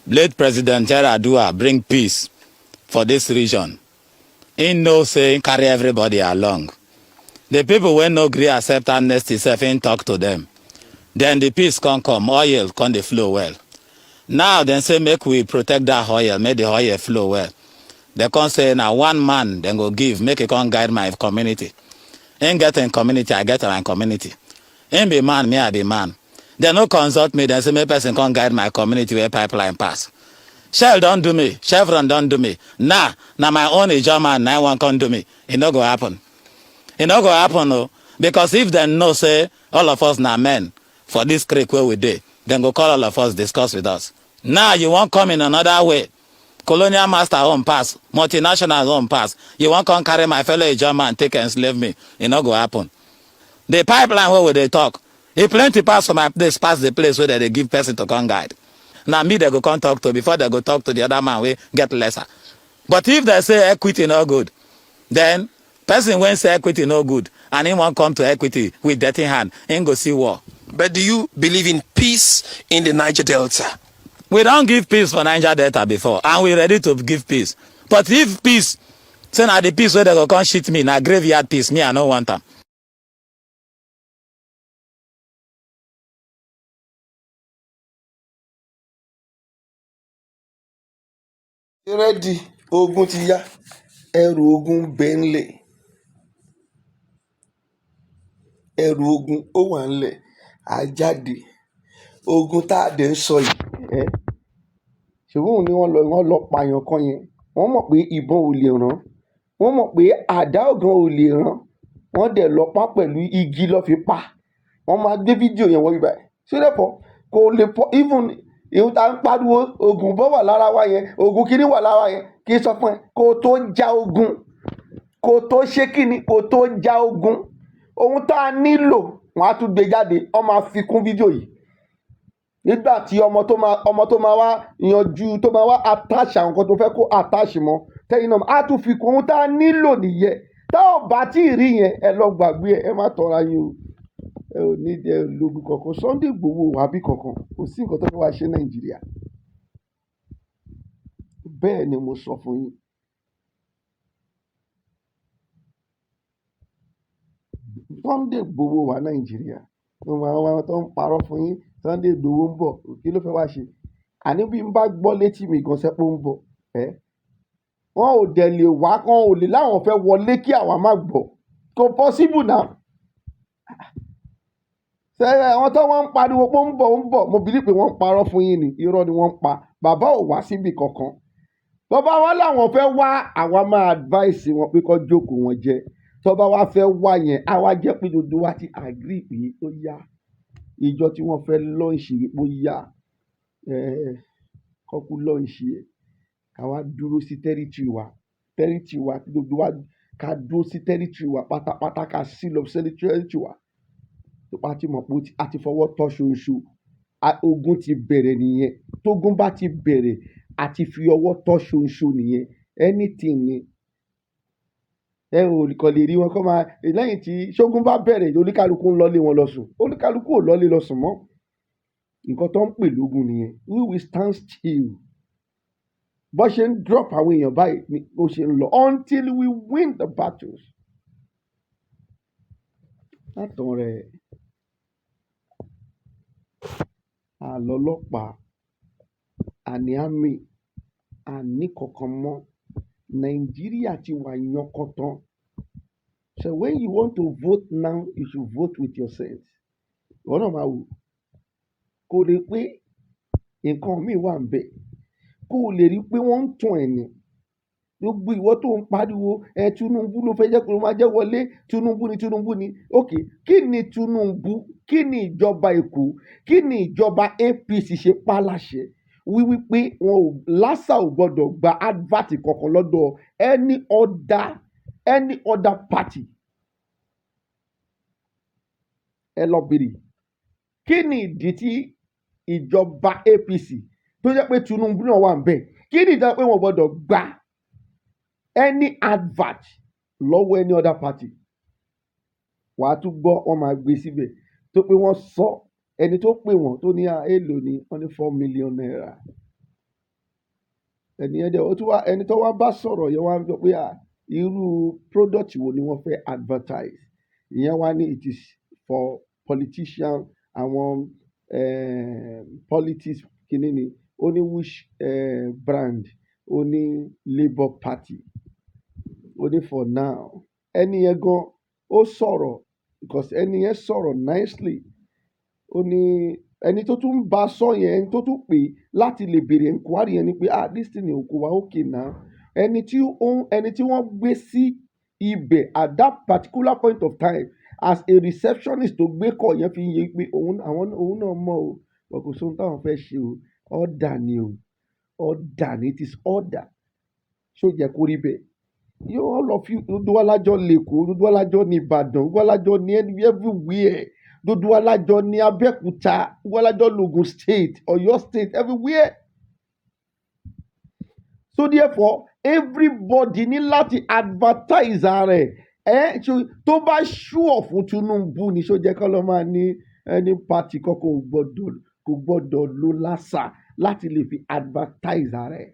late President Yar'Adua bring peace for this region, he know say him carry everybody along. The people wey no gree accept amnesty sef, him talk to them. Then the peace come come, oil come dey flow well. Now dem say make we protect that oil, make the oil flow well. Dem come say na one man dem go give make e come guide my community. Him get him community, I get my community. Him be man, me I be man. Dem no consult me. Dem say make person come guide my community where pipeline pass. Shell don do me, Chevron don do me. Now na my own Ijaw man na wan come do me. E no go happen, e no go happen o. Because if dem know say all of us na men for this creek wey we dey, dem go call all of us, discuss with us. Now you wan come in another way. Colonial master own pass, multinational own pass. You wan come carry my fellow Ijaw man take enslave me. E no go happen. The pipeline wey we dey talk, e plenty pass for my place, pass the place wey dem dey give person to come guide. Na me dem go come talk to before dem go talk to the other man wey get lesser. But if dem say equity no good, then person wey say equity no good and him wan come to equity with dirty hand, him go see war. But do you believe in peace in the Niger Delta? We don give peace for Niger Delta before and we ready to give peace. But if peace say na the peace wey dem go come shit me, na graveyard peace, me I no want am. Ready, ogun ti yá, ẹrù ogun ń bẹ ńlẹ̀, ẹrù ogun ó wà ńlẹ̀, á jáde. Ogun tá a dẹ̀ ń sọ yìí ẹ́, ṣùgbọ́n òun ni wọ́n lọ pààyàn kan yẹn. Wọ́n mọ̀ pé ìbọn ò lè ràn, wọ́n mọ̀ pé àdá ògan ò lè ràn, wọ́n dẹ̀ lọ pa pẹ̀lú igi lọ́ fi pa. Wọ́n máa gbé fídíò yẹn wọ́n bíbáyìí. So therefore kò lè pọ even ìhun tá ń pariwo ogun bọ́ wà lára wa yẹn, ogun kìíní wà lára wa yẹn. Kí n sọ fún ẹ, kó tó já ogun, kó tó ṣe kíni, kó tó já ogun, ohun tá a nílò, wọn á tún gbé jáde. Wọ́n máa fi kún fídíò yìí nígbà tí ọmọ tó máa wá yanjú, tó máa wá attach àwọn nǹkan tó fẹ́ kó attach mọ́. Tẹ́yìn náà á tún fi kún ohun tá a nílò nìyẹn. Tá ò bá tí ì rí yẹn, ẹ lọ gbàgbé ẹ, ẹ má tọ́ra yín o. Ẹ ò ní ẹ lógun kankan. Sunday Igboho wà bí kankan, kò sí nǹkan tó fẹ́ wá ṣe Nàìjíríà. Bẹ́ẹ̀ ni mo sọ fún yín. Sunday Igboho wà Nàìjíríà. Àwọn tó ń parọ́ fún yín, Sunday Igboho ń bọ̀, kí ló fẹ́ wá ṣe? Àní bí n bá gbọ́ létí mi gan sẹ́pọ̀ ń bọ̀ ẹ́. Wọn ò dẹ̀ lè wá, wọn ò lè láwọn fẹ́ wọlé kí àwa má gbọ́. Kò possible now. Ṣé àwọn tó wọ́n ń pariwo pé ó ń bọ̀, ó ń bọ̀, mo believe pé wọ́n ń parọ́ fún yín ni, irọ́ ni wọ́n ń pa. Bàbá ò wá síbi kankan. Bàbá wa láwọn fẹ́ wá, àwa máa advice wọn pé kó jókòó wọn jẹ. Tó bá wá fẹ́ wá yẹn, á wá jẹ́ pé gbogbo wa ti agree pé ó yá. Ìjọ tí wọ́n fẹ́ launch wípé ó yá, kọ́kú launch ẹ̀. Ká wá dúró sí territory wa, territory wa, gbogbo wa ká dúró sí territory wa pátápátá, ká sí lọ sí territory wa. Tó bá ti mọ̀ pé a ti fọwọ́ tọ́ ṣoṣo, ogun ti bẹ̀rẹ̀ nìyẹn. Tógun bá ti bẹ̀rẹ̀, a ti fi ọwọ́ tọ́ ṣoṣo nìyẹn. Anything ni. Ẹ ò kàn lè rí wọn kó máa lẹ́yìn tí ṣógun bá bẹ̀rẹ̀, oníkálukú ń lọlé wọn lọ sùn. Oníkálukú ò lọlé lọ sùn mọ́. Nǹkan tó ń pè lógun nìyẹn. We will stand still. Bó ṣe ń drop àwọn èèyàn báyìí ni ó ṣe ń lọ until we win the battles. Látàn rẹ̀, àlọ́lọ́pàá, àní army, àní kankan mọ́. Nàìjíríà ti wà yànkọ̀tàn. So when you want to vote now, you should vote with your sense. Ìwọ náà máa wò. Kó lè pé nǹkan míì wà níbẹ̀. Kó lè rí pé wọ́n ń tàn ẹ́ ni. Gbogbo ìwọ tó ń pariwo, ẹ Tinubu ló fẹ́ jẹ́ kó máa jẹ́ wọlé. Tinubu ni, Tinubu ni. Okay, kí ni Tinubu? Kí ni ìjọba Èkó? Kí ni ìjọba APC ṣe pa láṣẹ? Wí pé wọn ò, LASAA ò gbọdọ̀ gba advert kankan lọ́dọ̀ any other party. Ẹ lọ bèrè. Kí ni ìdí tí ìjọba APC tó jẹ́ pé Tinubu náà wà níbẹ̀? Kí ni ìdí pé wọn ò gbọdọ̀ gba any advert lọ́wọ́ any other party? Wàá tún gbọ́, wọ́n máa gbé síbẹ̀ tó pé wọ́n sọ ẹni tó pè wọ́n tó ní èlò ni wọ́n ní ₦4 million. Ẹni yẹn dẹ̀ ó tún wá, ẹni tó wá bá sọ̀rọ̀ yẹn wá sọ pé irú product wo ni wọ́n fẹ́ advertise. Ìyẹn wá ní it is for politician, àwọn politics kíní ni. Ó ní which brand? Ó ní Labour Party. Ó ní for now. Ẹni yẹn gan ó sọ̀rọ̀ because ẹni yẹn sọ̀rọ̀ nicely. Ó ní ẹni tó tún bá sọ yẹn, ẹni tó tún pè láti lè béèrè enquiry yẹn ni pé this thing kò wá okay now. Ẹni tí wọ́n gbé sí ibẹ̀ at that particular point of time as a receptionist tó gbé call yẹn fi yé pé òun, àwọn, òun náà mọ̀ o, but kò sóhun táwọn fẹ́ ṣe o. Order ni o. Order ni, it is order. Ṣé ó yẹ kó rí bẹ́ẹ̀? You all of you, gbogbo wa lájọ l'Èkó, gbogbo wa lájọ ní Ìbàdàn, gbogbo wa lájọ ní everywhere. Gbogbo wa lájọ ní Abẹ́òkúta, gbogbo wa lájọ l'Ogun State, Ọ̀yọ́ State, everywhere. So therefore, everybody ní láti advertise ara ẹ̀. Ẹ́ ṣo tó bá sure fún Tinubu ni, ṣó jẹ́ kó lọ máa ní any party kankan ò gbọdọ̀, kò gbọdọ̀ lo LASAA láti lè fi advertise ara ẹ̀.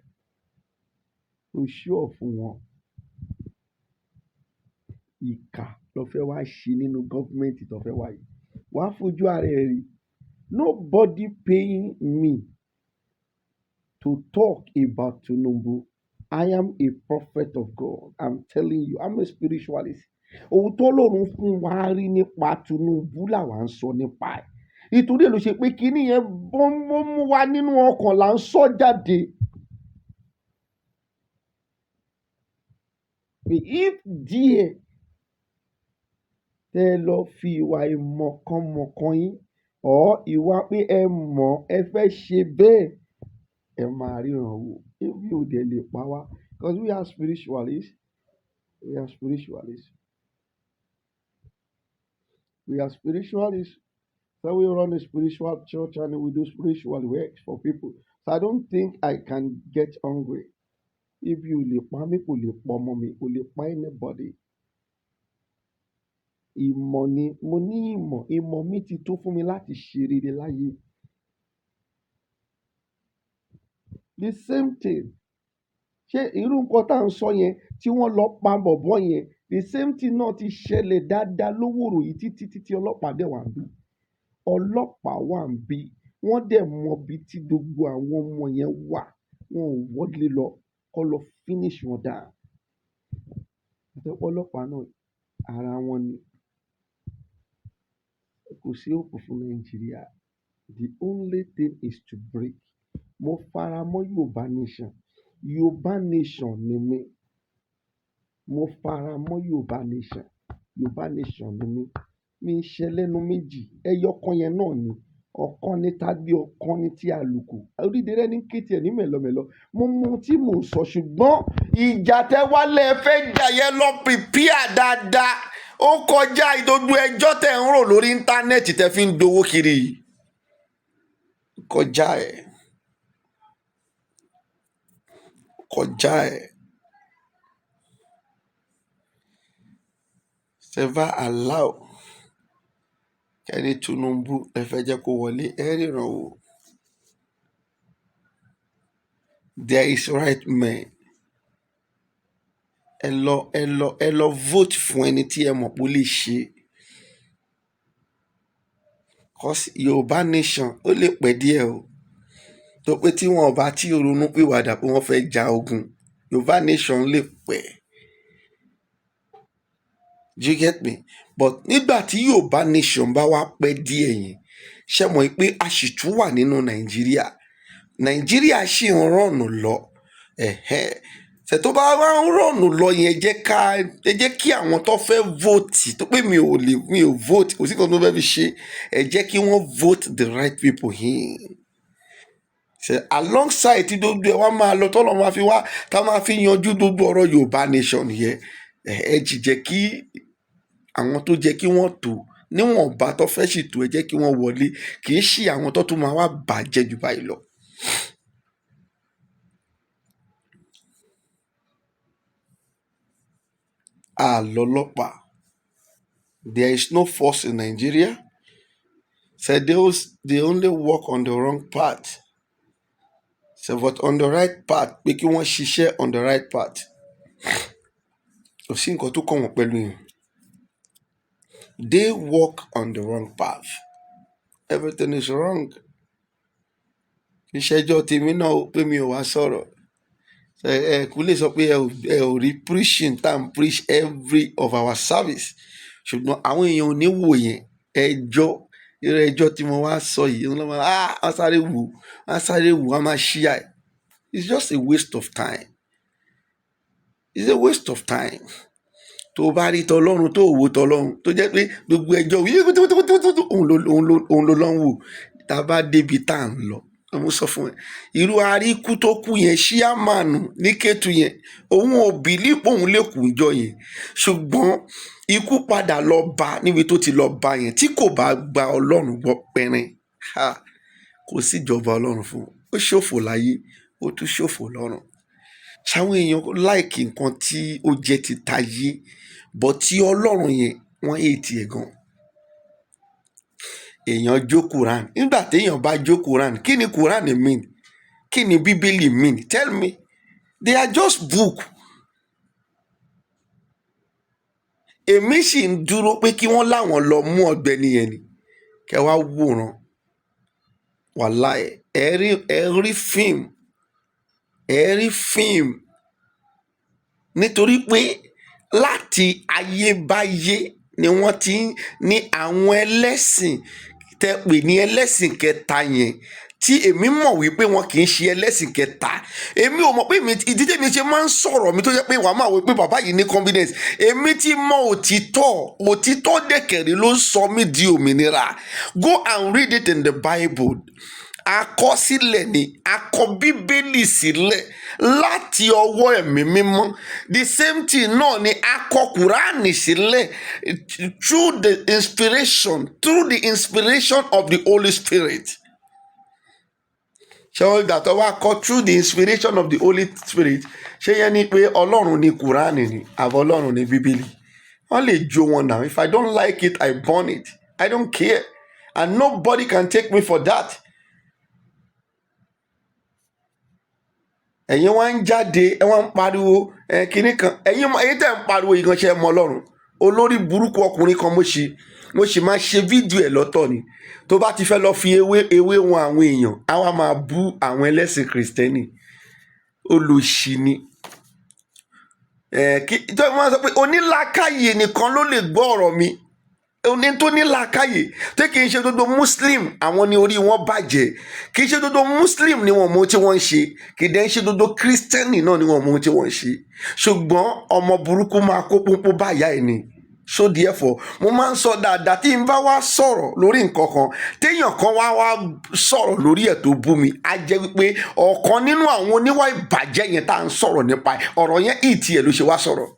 Ó sure fún wọn. Ìkà ló fẹ́ wá ṣe nínú government tó fẹ́ wá yìí. Wàá fojú ara ẹ rí. Nobody paying me to talk about Tinubu. I am a prophet of God. I'm telling you, I'm a spiritualist. Ohun tó Ọlọ́run fún wa rí nípa Tinubu làwa ń sọ nípa ẹ̀. Ìtorí ẹ̀ ló ṣe pé kíní yẹn bó mú wa nínú ọkàn là ń sọ jáde. If díẹ̀ tẹ́ ẹ lọ fi ìwà ìmọ̀kànmọ̀kàn yín or ìwà pé ẹ mọ̀ ẹ fẹ́ ṣe bẹ́ẹ̀, ẹ máa ríran wò. Ebi ò dẹ̀ lè pa wá because we are spiritualists. We are spiritualists. We are spiritualists. So we run a spiritual church and we do spiritual work for people. So I don't think I can get hungry. Ebi ò lè pa mí, kò lè pa ọmọ mi, kò lè pa anybody. Ìmọ̀ ni mo ní. Ìmọ̀, ìmọ̀ mi ti tó fún mi láti ṣe rere láyé. The same thing, ṣé irú nǹkan tá à ń sọ yẹn tí wọ́n lọ pa bọ̀bọ́ yẹn, the same thing náà ti ṣẹlẹ̀ dáadáa lówòrò yìí títí títí. Ọlọ́pàá dẹ̀ wà ń bí, ọlọ́pàá wà ń bí. Wọ́n dẹ̀ mọ ibi tí gbogbo àwọn ọmọ yẹn wà. Wọn ò wọlé lọ kọ́ lọ finish wọn down. Àti ọlọ́pàá náà, ara wọn ni. Kò sí hope fún Nàìjíríà. The only thing is to break. Mo fara mọ́ Yorùbá nation. Yorùbá nation ni mí. Mo fara mọ́ Yorùbá nation. Yorùbá nation ni mí. Mi ń ṣe lẹ́nu méjì, ẹyọ kan yẹn náà ni. Ọ̀kan ní tàbí ọ̀kan ní tí àlùkò orídìrẹ́ ní kétì ẹ̀ ní mẹ̀lọmẹ̀lọ. Mo mọ ohun tí mò ń sọ, ṣùgbọ́n ìjà tẹ wálé fẹ́ jà yẹn, lọ prepare dáadáa. Ó kọjá ìdodo ẹjọ́ tẹ̀ ń rò lórí íńtánẹ́ẹ̀tì tẹ fi ń dowó kiri yìí. Kọjá ẹ̀, kọjá ẹ̀. Ṣẹ̀fà allow kẹ́ni Tinubu ẹ fẹ́ jẹ́ kó wọlé, ẹ ríran wò. There is right man. Ẹ lọ, ẹ lọ, ẹ lọ vote fún ẹni tí ẹ mọ̀ pé ó lè ṣe. 'Cause Yorùbá nation, ó lè pẹ́ díẹ̀ o, tó pé tí wọn ò bá tí ronú pìwàdà pé wọ́n fẹ́ ja ogun, Yorùbá nation lè pẹ́. Do you get me? But nígbà tí Yorùbá nation bá wá pẹ́ díẹ̀ yẹn, ṣé mọ̀ pé a sì tún wà nínú Nàìjíríà? Nàìjíríà sì ń run lọ. Ẹ̀hẹ́n, ṣe tó bá wá ń run lọ yẹn, jẹ́ ká ẹ jẹ́ kí àwọn tó fẹ́ vote, tó pé mi ò lè, mi ò vote, kò sí nǹkan tó fẹ́ fi ṣe, ẹ jẹ́ kí wọ́n vote the right people in. Ṣe alongside tí gbogbo ẹ wá máa lọ, tọ́lọ́ máa fi wá tá máa fi yanjú gbogbo ọ̀rọ̀ Yorùbá nation yẹn, ẹ jì jẹ́ kí àwọn tó jẹ́ kí wọ́n tò níwọ̀nba tó fẹ́ sì tó, ẹ jẹ́ kí wọ́n wọlé. Kì í ṣe àwọn tó tún máa wá bàjẹ́ jù báyìí lọ. Àlọ́lọ́pàá. There is no force in Nigeria. Said they only work on the wrong path. So but on the right path, pé kí wọ́n ṣiṣẹ́ on the right path, kò sí nǹkan tó kàn wọ́n pẹ̀lú yẹn. They work on the wrong path. Everything is wrong. Ìṣẹ́jọ́ tèmi náà ó pé mi ò wá sọ̀rọ̀. Ẹ kú lè sọ pé ẹ ò rí preaching tá à ń preach every of our service, ṣùgbọ́n àwọn èèyàn ò ní wò yẹn. Ẹjọ́, irú ẹjọ́ tí mo wá sọ yìí, wọ́n máa, ah, wọ́n sáré wò, wọ́n sáré wò, wọ́n máa ṣíà ẹ̀. It's just a waste of time. It's a waste of time. Tó o bá rí tọlọ́run, tó o wò tọlọ́run, tó jẹ́ pé gbogbo ẹjọ́ òun ló lọ́ ń wò. Tá a bá débi tá à ń lọ, mo sọ fún ẹ, irú aríkú tó kú yẹn, ṣíàmánu ní Kétu yẹn, òun ò believe pé òun lè kú ìjọ yẹn, ṣùgbọ́n ikú padà lọ bá níbi tó ti lọ bá yẹn. Tí kò bá gba Ọlọ́run gbọ́ pẹ́rín, ha, kò sí ìjọba Ọlọ́run fún un. Ó ṣòfò láyé, ó tún ṣòfò lọ́run. Ṣáwọn èèyàn like nǹkan tí ó jẹ́ ti tayé, but tí Ọlọ́run yẹn, wọ́n hate ẹ̀ gan. Èèyàn jó Quran. Nígbà téèyàn bá jó Quran, kí ni Quran mean? Kí ni Bíbélì mean? Tell me. They are just book. Èmi sì ń dúró pé kí wọ́n láwọn lọ mú ọ̀gbẹ́ni yẹn ni, kẹ wá wòran. Wàláì, ẹ rí fíìmù, ẹ rí fíìmù, nítorí pé láti ayébáyé ni wọ́n ti ń ní àwọn ẹlẹ́sìn tẹ́ pè ní ẹlẹ́sìn kẹta yẹn, tí èmi mọ̀ wípé wọn kì í ṣe ẹlẹ́sìn kẹta. Èmi ò mọ̀ pé èmi, ìdí tèmi ṣe máa ń sọ̀rọ̀ mi tó jẹ́ pé wàá máa wò pé bàbá yìí ní confidence. Èmi ti mọ òtítọ́. Òtítọ́ dẹ̀kẹ̀rẹ̀ ló ń sọ mí di òmìnira. Go and read it in the Bible. Àkọsílẹ̀ ni akọ Bíbélì sílẹ̀ láti ọwọ́ Ẹ̀mí Mímọ́. The same thing náà ni akọ Kùránì sílẹ̀ through the inspiration of the Holy Spirit. Ṣé wọ́n gbà tó wá kọ through the inspiration of the Holy Spirit? Ṣé yẹn ni pé Ọlọ́run ni Kùránì ni àbọ̀ Ọlọ́run ni Bíbélì? Wọ́n lè jó wọn now. If I don't like it, I burn it. I don't care, and nobody can take me for that. Ẹ̀yin wá ń jáde, ẹ wá ń pariwo ẹ kinní kan. Ẹ̀yin tẹ̀ ń pariwo yìí gan, ṣe é mọ Ọlọ́run? Olórí burúkú ọkùnrin kan, mo ṣì máa ṣe fídíò ẹ̀ lọ́tọ̀ ni. Tó bá ti fẹ́ lọ fi ewé ewé wọn àwọn èèyàn, á wá máa bú àwọn ẹlẹ́sìn Kìrìsìtẹ́nì. Olòṣì ni. Ẹ kí tó máa sọ pé onílàákàyè nìkan ló lè gbọ́ ọ̀rọ̀ mi. Oní tó ní làákàyè tí kì í ṣe gbogbo Muslim àwọn ni orí wọn bàjẹ́. Kì í ṣe gbogbo Muslim ni wọ́n mọ ohun tí wọ́n ń ṣe. Kì í dẹ́ ṣe gbogbo Kírísítẹ́nì náà ni wọ́n mọ ohun tí wọ́n ń ṣe. Ṣùgbọ́n ọmọ burúkú máa kó pọ́npọ́n báyà ẹ̀ ni. So therefore, mo máa ń sọ dáadáa, tí n bá wá sọ̀rọ̀ lórí nǹkan kan, téèyàn kan wá wá sọ̀rọ̀ lórí ẹ̀ tó bú mi, á jẹ́ wípé ọ̀kan nínú àwọn oníwà ìbàjẹ́ yẹn tá à ń sọ̀rọ̀ nípa ẹ̀, ọ̀rọ̀ yẹn ìtì ẹ̀ ló ṣe wá sọ̀rọ̀.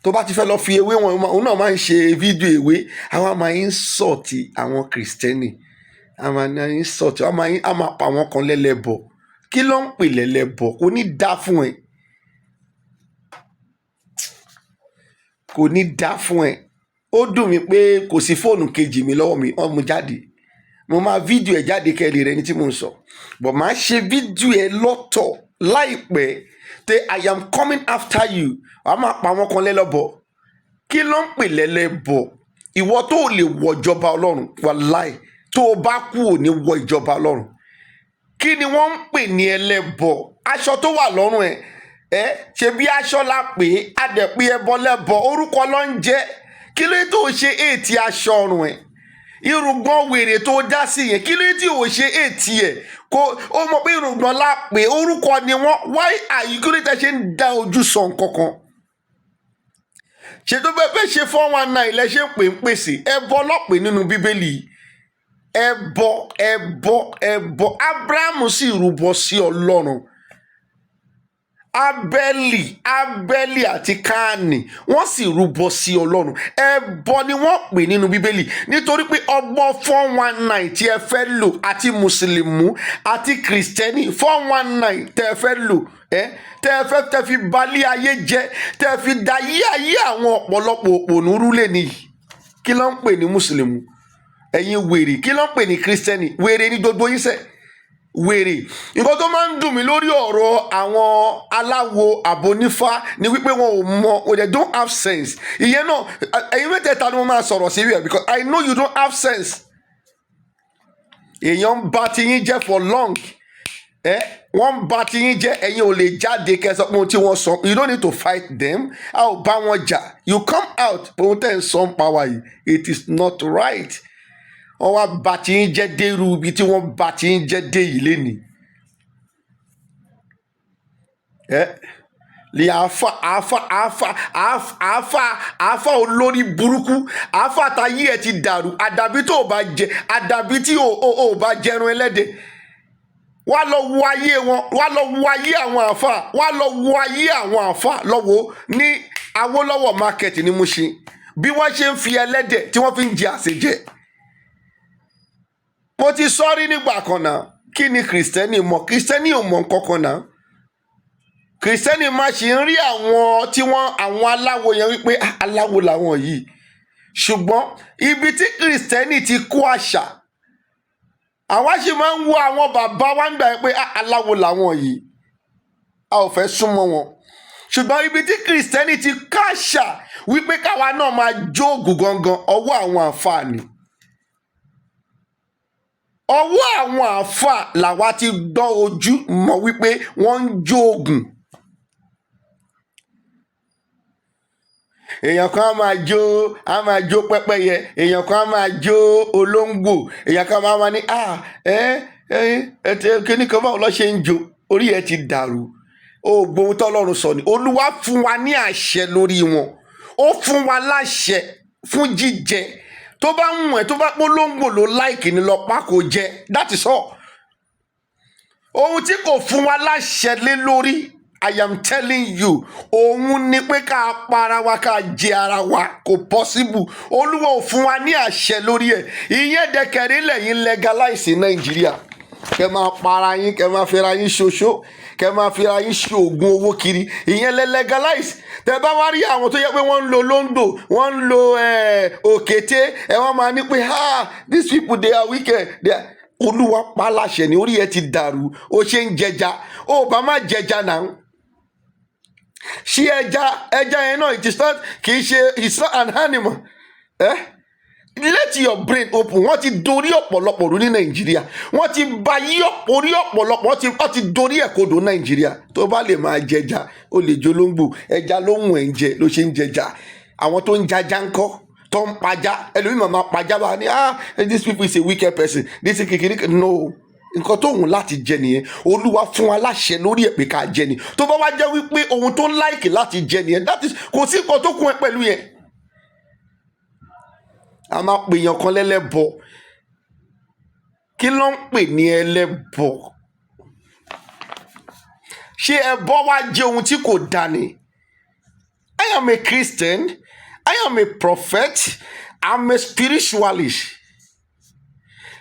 Tó bá ti fẹ́ lọ fi ewé wọn, òun náà máa ń ṣe fídíò ewé, àwọn máa ń sọ̀tì àwọn Kìrìsìtẹ́nì, àwọn máa ń sọ̀tì, àwọn máa ń á máa pa àwọn kan lẹ́lẹ́bọ. Kí ló ń pè lẹ́lẹ́bọ? Kò ní dá fún ẹ, kò ní dá fún ẹ. Ó dùn mí pé kò sí fóònù kejì mi lọ́wọ́ mi. Wọ́n mú jáde, mo máa fídíò ẹ̀ jáde kẹ́lẹ́ rẹ ní tí mò ń sọ but máa ṣe fídíò ẹ̀ lọ́tọ̀ láìpẹ́ tẹ. I am coming after you. Wàá máa pa àwọn kan lẹ́lọ́bọ. Kí ló ń pè lẹ́lẹ́bọ? Ìwọ tó o lè wọ ìjọba Ọlọ́run, wàláì, tó o bá kú ò ní wọ ìjọba Ọlọ́run. Kí ni wọ́n ń pè ní ẹlẹ́bọ? Aṣọ tó wà lọ́rùn ẹ̀ ẹ́ ṣe bí aṣọ la pè é, a dẹ̀ pé ẹbọ lẹ́bọ, orúkọ ló ń jẹ́. Kí ló tó o ṣe èètì aṣọ ọrùn ẹ̀? Irùngbọ̀n wèrè tó dá sí yẹn, kí ló tí o ṣe èètì ẹ̀? Kó o mọ̀ pé irùngbọ̀n la pè é, orúkọ ni wọ́n. Why are you, kí ló tẹ́ ṣe ń dá ojú sọ nǹkan kan? Ṣe tó fẹ́ fẹ́ ṣe 419 lẹ ṣe ń pè ń pèsè ẹbọ lọ́pẹ́ nínú Bíbélì? Ẹbọ, ẹbọ, ẹbọ. Abrahamu sì rúbọ sí Ọlọ́run. Abẹ́lì àti Káànì, wọ́n sì rúbọ sí Ọlọ́run. Ẹbọ ni wọ́n pè nínú Bíbélì, nítorí pé ọgbọ́n 419 tí ẹ fẹ́ lò, àti Mùsùlùmí àti Kìrìsìtẹ́nì, 419 tẹ́ ẹ fẹ́ lò, ẹ tẹ́ ẹ fẹ́ tẹ́ fi balẹ̀ ayé jẹ́, tẹ́ ẹ fi da yé ayé àwọn ọ̀pọ̀lọpọ̀ òpònú rúlé nìyí. Kí ló ń pè ní Mùsùlùmí? Ẹ̀yin wèrè. Kí ló ń pè ní Kìrìsìtẹ́nì? Wèrè ní gbogbo yín sẹ́, wèrè. Nǹkan tó máa ń dùn mí lórí ọ̀rọ̀ àwọn aláwo àbónífá ni wípé wọn ò mọ, they don't have sense. Ìyẹn náà, ẹ̀yin mẹ́tẹ̀ẹ̀ta ni mo máa sọ̀rọ̀ sí rẹ̀, because I know you don't have sense. Èèyàn ń bá tiyín jẹ́ for long. Ẹ wọ́n ń bá tiyín jẹ́, ẹ̀yin ò lè jáde kẹsàn pé ohun tí wọ́n sọ. You don't need to fight them. A ò bá wọn jà. You come out pé ohun tẹ́ ń sọ ń pa wá yìí, it is not right. Wọ́n wá bá tiyín jẹ́ dérú ibi tí wọ́n bá tiyín jẹ́ dé yìí lénìí. Ẹ lè àáfà àáfà àáfà àáfà àáfà olórí burúkú, àáfà táyé ẹ ti dàrú. Àdàbí tó o bá jẹ, àdàbí tí o ò bá jẹrun ẹlẹ́dẹ̀. Wá lọ wo ayé wọn, wá lọ wo ayé àwọn àáfà, wá lọ wo ayé àwọn àáfà lọ́wọ́ ní Awólọ́wọ̀ market ní Mushin, bí wọ́n ṣe ń fi ẹlẹ́dẹ̀ tí wọ́n fi ń jẹ àṣejẹ. Mo ti sọ rí nígbà kan náà. Kí ni Kìrìsìtẹ́nì mọ̀? Kìrìsìtẹ́nì ò mọ̀ nǹkan kan náà. Kìrìsìtẹ́nì máa ṣì ń rí àwọn tí wọ́n, àwọn aláwo yẹn, wípé, "Ah, aláwo làwọn yìí." Ṣùgbọ́n ibi tí Kìrìsìtẹ́nì ti kó àṣà, àwa sì máa ń wo àwọn bàbá wa ń gbà pé, "Ah, aláwo làwọn yìí, a ò fẹ́ súnmọ́ wọn." Ṣùgbọ́n ibi tí Kìrìsìtẹ́nì ti káṣà wípé káwa náà máa jóògùn gangan, ọwọ́ àwọn àǹfààní, ọwọ́ àwọn àáfàá làwa ti gbọ́ ojú mọ̀ wípé wọ́n ń jóògùn. Èèyàn kan á máa jó, á máa jó pẹ́pẹ́yẹ, èèyàn kan á máa jó olóńgbò, èèyàn kan máa máa ní, ah, ẹ ẹ ẹ ti kíní kan, báwo lọ ṣe ń jó? Orí ẹ ti dàrú. Ó gbóhun tọ́lọ́run sọ ni. Olúwa fún wa ní àṣẹ lórí wọn. Ó fún wa láṣẹ fún jíjẹ. Tó bá ń wọ̀n ẹ́, tó bá polongo ló láìkì ní lọ pa kò jẹ. That is all. Ohun tí kò fún wa láṣẹ lé lórí, I am telling you, òun ni pé ká para wa, ká jẹ ara wa. Kò possible. Olúwa ò fún wa ní àṣẹ lórí ẹ̀. Ìyẹn dẹkẹrẹ lẹ́yìn legalize Nàìjíríà. Kẹ máa para yín, kẹ máa fira yín ṣoṣo, kẹ máa fira yín ṣe oògùn owó kiri. Ìyẹn lẹ legalize. Tẹ bá wá rí àwọn tó yẹ pé wọ́n ń lo lóńdò, wọ́n ń lo òkété, ẹ wọ́n máa ní pé, "Ah, these people, they are wicked, they are." Olúwa pa á láṣẹ ní orí ẹ ti dàrú. Ó ṣe ń jẹja, ó bá má jẹja náà. Ṣé ẹja, ẹja yẹn náà, it is not, kì í ṣe, it's not an animal. Eh? Let your brain open. Wọ́n ti dorí ọ̀pọ̀lọpọ̀ rú ní Nàìjíríà. Wọ́n ti ba yí orí ọ̀pọ̀lọpọ̀, wọ́n ti dorí ẹ̀ kodò Nàìjíríà. Tó bá lè máa jẹja, ó lè jolóńgbò. Ẹja ló ń wẹ̀ ń jẹ ló ṣe ń jẹja. Àwọn tó ń jaja ń kọ́, tó ń pajá, ẹlòmíì máa pajá bá ní, "Ah, this people is a wicked person, this is kékeré." No, nǹkan tó wùn láti jẹ nìyẹn. Olúwa fún wa láṣẹ lórí ẹ̀ pé ká jẹ ni. Tó bá wá jẹ́ wípé ohun tó ń like láti jẹ nìyẹn, that is, kò sí nǹkan tó kún ẹ pẹ̀lú yẹn. A máa pè yàn kan lẹ́lẹ́bọ. Kí ló ń pè ní ẹlẹ́bọ? Ṣé ẹbọ wá jẹ́ ohun tí kò dá ni? I am a Christian, I am a prophet, I'm a spiritualist.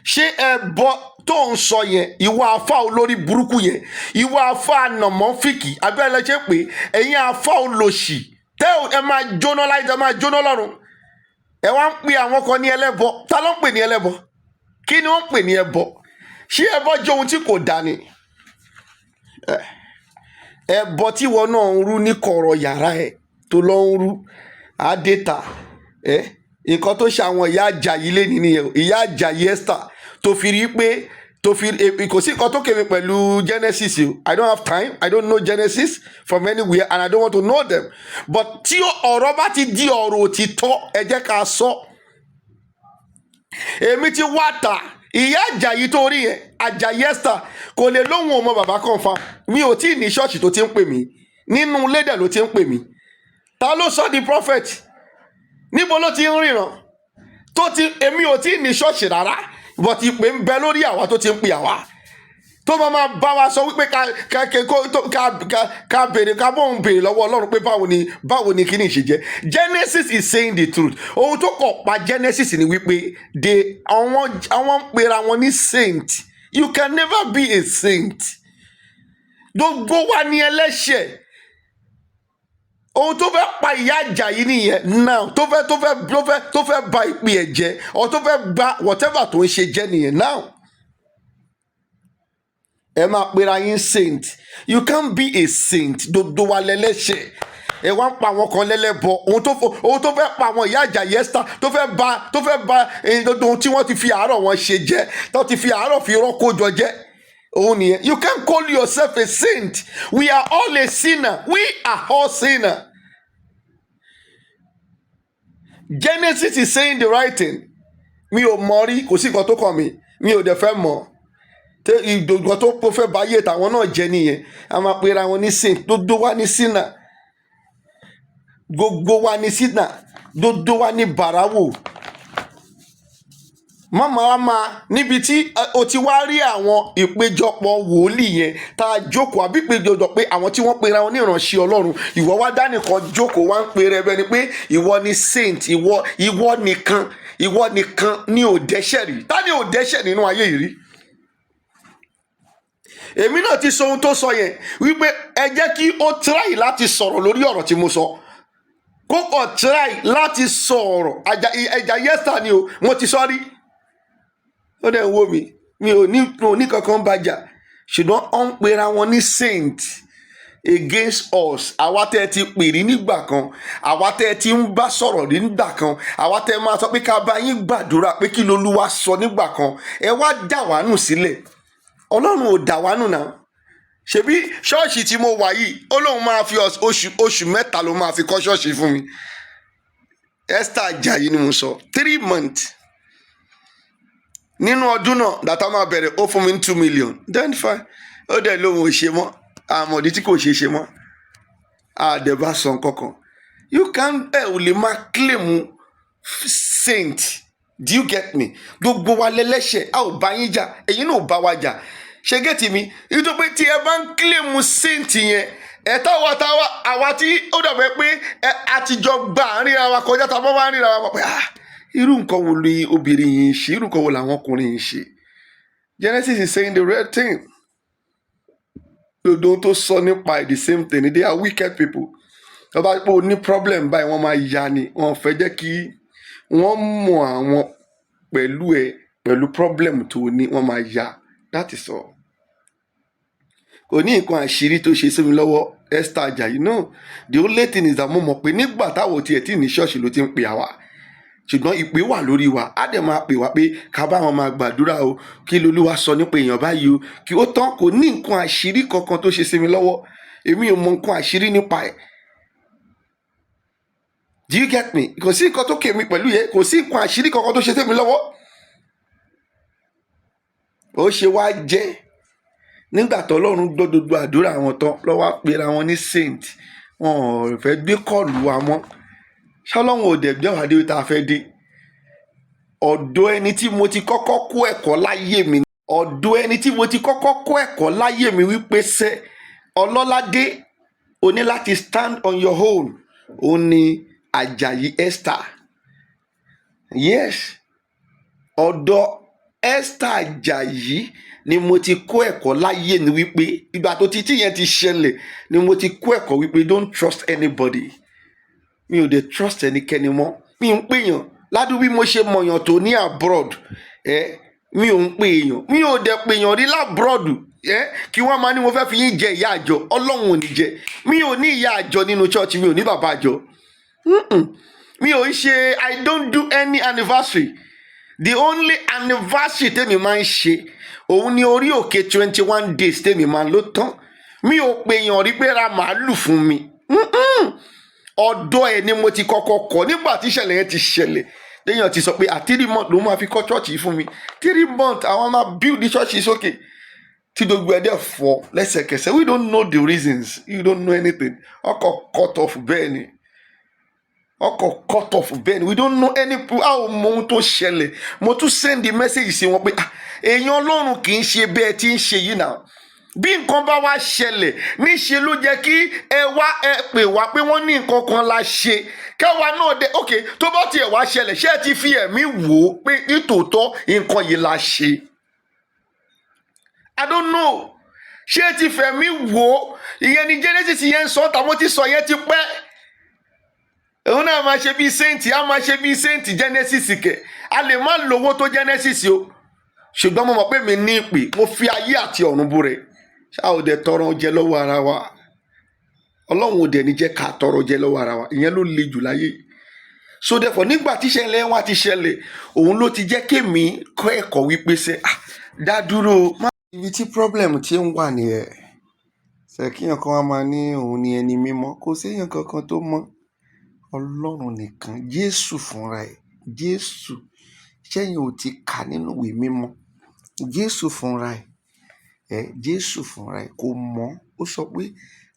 Ṣé ẹbọ tó ń sọ yẹn, ìwọ afa olórí burúkú yẹn, ìwọ afa nàmọ́fìkì abẹ́rẹ́ ṣe pé ẹ̀yin afa olòṣì tẹ́ ẹ máa jóná láyé, tẹ́ ẹ máa jóná lọ́run. Ẹ wá ń pe àwọn kan ní ẹlẹ́bọ. Ta ló ń pè ní ẹlẹ́bọ? Kí ni wọ́n ń pè ní ẹbọ? Ṣé ẹbọ jẹ́ ohun tí kò dá ni? Ẹbọ tí wọn náà ń rú ní kọ̀rọ̀ yàrá ẹ tó lọ ń rú àdéta ẹ. Nǹkan tó ṣe àwọn ìyá Àjàyí lé nìyẹn o. Ìyá Àjàyí Esther tó fi rí pé tó fi kò sí nǹkan tó kéré pẹ̀lú Genesis o. I don't have time. I don't know Genesis from anywhere and I don't want to know them, but tí ọ̀rọ̀ bá ti di ọ̀rọ̀ òtítọ́, ẹ jẹ́ ká sọ. Èmi ti wá ta ìyá Àjàyí tó rí yẹn, Àjàyí Esther, kò lè lóhùn ọmọ bàbá confam. Mi ò tí ì ní ṣọ́ọ̀ṣì tó ti ń pè mí. Nínú lédè ló ti ń pè mí. Ta ló sọ di prophet? Níbo ló ti ń ríran tó ti? Èmi ò tí ì ní ṣọ́ọ̀ṣì rárá, but ìpè ń bẹ lórí àwa tó ti ń pè àwa, tó máa bá wa sọ wípé ká ká ká ká ká ká béèrè, ká bóun béèrè lọ́wọ́ Ọlọ́run pé báwo ni kíní ṣe jẹ́. Genesis is saying the truth. Ohun tó kọ̀ pa Genesis ni wípé they àwọn ń pera wọn ní saint. You can never be a saint. Gbogbo wa ni ẹlẹ́ṣẹ̀. Ohun tó fẹ́ pa ìyá Àjàyí nìyẹn now, tó fẹ́ ba ìpè ẹ̀ jẹ́ or tó fẹ́ gba whatever tó ń ṣe jẹ́ nìyẹn now. Ẹ máa pera yín saint. You can't be a saint. Gbogbo wa lẹ́lẹ́ṣẹ̀. Ẹ wá ń pa àwọn kan lẹ́lẹ́bọ. Ohun tó fẹ́ pa àwọn ìyá Àjàyí Esther, tó fẹ́ ba gbogbo ohun tí wọ́n ti fi àárọ̀ wọn ṣe jẹ́, tó ti fi àárọ̀ fi rọ́kó jọ jẹ́, òun nìyẹn. You can't call yourself a saint. We are all a sinner. We are all sinner. Genesis is saying the right thing. Mi ò mọ̀ rí, kò sí nǹkan tó kàn mí, mi ò dẹ̀ fẹ́ mọ̀. Tẹ ìdògbò tó fẹ́ báyé tàwọn náà jẹ́ nìyẹn. A máa pera wọn ní saint. Gbogbo wa ní sinner. Gbogbo wa ní sinner. Gbogbo wa ní bàráwò. Mọ́mọ́ wa máa níbi tí o ti wá rí àwọn ìpéjọpọ̀ wòlíì yẹn tá a jókòó, àbí ìpéjọpọ̀ pé àwọn tí wọ́n pera wọn ní ìránṣẹ́ Ọlọ́run, ìwọ wá dánìkan jókòó, wá ń pe rẹ bẹ́ẹ̀ ni pé ìwọ ni saint, ìwọ nìkan ni ò dẹ́ṣẹ̀ rí. Ta ni ò dẹ́ṣẹ̀ nínú ayé yìí rí? Èmi náà ti sọ ohun tó sọ yẹn wípé ẹ jẹ́ kí ó try láti sọ̀rọ̀ lórí ọ̀rọ̀ tí mo sọ, kó kọ̀ try láti sọ̀rọ̀. Ẹja yẹ́sà ni o. Mo ti sọ rí, ó dẹ̀ ń wò mí. Mi ò ní kankan bàjà, ṣùgbọ́n ó ń pera wọn ní saint against us. Àwa tẹ́ ẹ ti pè rí nígbà kan, àwa tẹ́ ẹ ti ń bá sọ̀rọ̀ rí nígbà kan, àwa tẹ́ ẹ máa sọ pé ká bá yín gbàdúrà pé kí lolúwa sọ nígbà kan, ẹ wá dà wá nù sílẹ̀. Ọlọ́run ò dà wá nù náà. Ṣebí ṣọ́ọ̀ṣì tí mo wà yìí, ó lóun máa fi oṣù 3 ló máa fi kọ́ ṣọ́ọ̀ṣì fún mi. Esther Ajayi ni mo sọ. 3 months nínú ọdún náà dàtà máa bẹ̀rẹ̀, ó fún mi ní 2 million. Then fine, ó dẹ̀ lóun ò ṣe mọ́. Àmọ̀dí tí kò ṣe ṣe mọ́, àdẹ̀bá sọ nǹkan. You can, ẹ ò lè máa claim saint. Do you get me? Gbogbo wa lẹ́lẹ́ṣẹ̀. A ò bá yín jà, ẹ̀yin náà ò bá wa jà. Ṣe get mi? Nítorí pé tí ẹ bá ń claim saint yẹn, ẹ táwa táwa àwa tí ó dàbẹ̀ pé ẹ àtijọ́ gba àárín ara wa kọjá, tá a bá wá ríra wa pé, ah, irú nǹkan wo ni obìnrin yìí ń ṣe? Irú nǹkan wo làwọn ọkùnrin yìí ń ṣe? Genesis is saying the real thing. Gbogbo ohun tó sọ nípa ẹ̀, the same thing. They are wicked people. Tó bá pé o ní problem báyìí, wọ́n máa ya ni. Wọ́n fẹ́ jẹ́ kí wọ́n mọ̀ àwọn pẹ̀lú ẹ, pẹ̀lú problem tó o ní, wọ́n máa ya. That is all. Kò ní nǹkan àṣírí tó ṣe sí mi lọ́wọ́, Esther Ajayi. No, the only thing is that mo mọ̀ pé nígbà táwọn tiẹ̀ tí ní ṣọ́ọ̀ṣì ló ti ń pè àwa, ṣùgbọ́n ìpè wà lórí wa. Á dẹ̀ máa pè wá pé ká bá wọn máa gbàdúrà o, kí lolúwa sọ nípa èèyàn báyìí o, kí ó tán. Kò ní nǹkan àṣírí kankan tó ṣe sí mi lọ́wọ́. Èmi ò mọ nǹkan àṣírí nípa ẹ̀. Do you get me? Kò sí nǹkan tó kè mí pẹ̀lú yẹn. Kò sí nǹkan àṣírí kankan tó ṣe sí mi lọ́wọ́. Ó ṣe wá jẹ́ nígbà tó Ọlọ́run gbọ́ gbogbo àdúrà wọn tán lọ́wọ́ á pera wọn ní saint, wọn ò fẹ́ gbé call wa mọ́. Ṣọlọ́run ò dẹ̀ gbé wá dé tá a fẹ́ dé? Ọ̀dọ̀ ẹni tí mo ti kọ́kọ́ kó ẹ̀kọ́ láyé mi, ọ̀dọ̀ ẹni tí mo ti kọ́kọ́ kó ẹ̀kọ́ láyé mi wípé sẹ́ ọlọ́ládé, o ní láti stand on your own, òun ni Àjàyí Esther. Yes, ọ̀dọ̀ Esther Àjàyí ni mo ti kó ẹ̀kọ́ láyé mi wípé ìgbà tó ti tíyẹn ti ṣẹlẹ̀ ni mo ti kó ẹ̀kọ́ wípé don't trust anybody. Mi ò dé trust ẹnikẹ́ni mọ́. Mi ń pèèyàn ládùúgbò bí mo ṣe mọ̀yàn tó ní abroad ẹ. Mi ò ń pè èèyàn, mi ò dẹ̀ pèèyàn rí l'abroad ẹ, kí wọ́n máa ní mo fẹ́ fi yín jẹ ìyá àjọ. Ọlọ́run ò ní jẹ. Mi ò ní ìyá àjọ nínú church, mi ò ní bàbá àjọ. Mi ò ń ṣe. I don't do any anniversary. The only anniversary tèmi máa ń ṣe, òun ni orí òkè 21 days tèmi máa ń lò tán. Mi ò pèèyàn rí pé ra màálù fún mi. Ọ̀dọ̀ ẹ̀ ni mo ti kọ́kọ́ kọ́. Nígbà tí ìṣẹ̀lẹ̀ yẹn ti ṣẹlẹ̀, téèyàn ti sọ pé à 3 months ló máa fi kọ́ church yìí fún mi, 3 months àwọn máa build the church yìí sókè, tí gbogbo ẹ̀ dẹ̀ fọ́ lẹ́sẹ̀kẹsẹ̀. We don't know the reasons, you don't know anything. Ọkọ̀ cut off bẹ́ẹ̀ ni, ọkọ̀ cut off bẹ́ẹ̀ ni. We don't know any, a ò mọ ohun tó ṣẹlẹ̀. Mo tún send the message sí wọn pé, ah, èèyàn Ọlọ́run kì í ṣe bẹ́ẹ̀ tí ń ṣe yìí náà. Bí nǹkan bá wá ṣẹlẹ̀, níṣe ló jẹ́ kí ẹ wá ẹ pè wá pé wọ́n ní nǹkan kan la ṣe, kẹwàá náà dé. Ok, tó bá tiẹ̀ wá ṣẹlẹ̀, ṣé ẹ ti fi ẹ̀mí wò ó pé nítòótọ́ nǹkan yìí la ṣe? I don't know. Ṣé ẹ ti fẹ̀mí wò ó? Ìyẹn ni Genesis yẹn ń sọ tàbí ti sọ yẹn ti pẹ́. Òun náà máa ṣe bíi saint, á máa ṣe bíi saint. Genesis kẹ̀, a lè má lówó tó Genesis o, ṣùgbọ́n mo mọ̀ pé mi ní ìpè. Mo fi ayé àti ọ̀run búrẹ̀. Ṣáà ò dẹ̀ tọrọ jẹ lọ́wọ́ ara wa? Ọlọ́run ò dẹ̀ ní jẹ́ ká tọrọ jẹ lọ́wọ́ ara wa. Ìyẹn ló le jù láyé. So therefore, nígbà tí ìṣẹ̀lẹ̀ wa ti ṣẹlẹ̀, òun ló ti jẹ́ kémi kọ́ ẹ̀kọ́ wípé ṣe, ah, dá dúró. Ibi tí problem ti ń wà nìyẹn. Ṣèkíyàn kan wá máa ní òun ni ẹni mímọ́? Kò séèyàn kankan tó mọ́. Ọlọ́run nìkan, Jésù fúnra ẹ̀. Jésù ṣẹ́yìn ò ti kà nínú ìwé mímọ́? Jésù fúnra ẹ̀ ẹ, Jésù fúnra ẹ̀ kò mọ̀. Ó sọ pé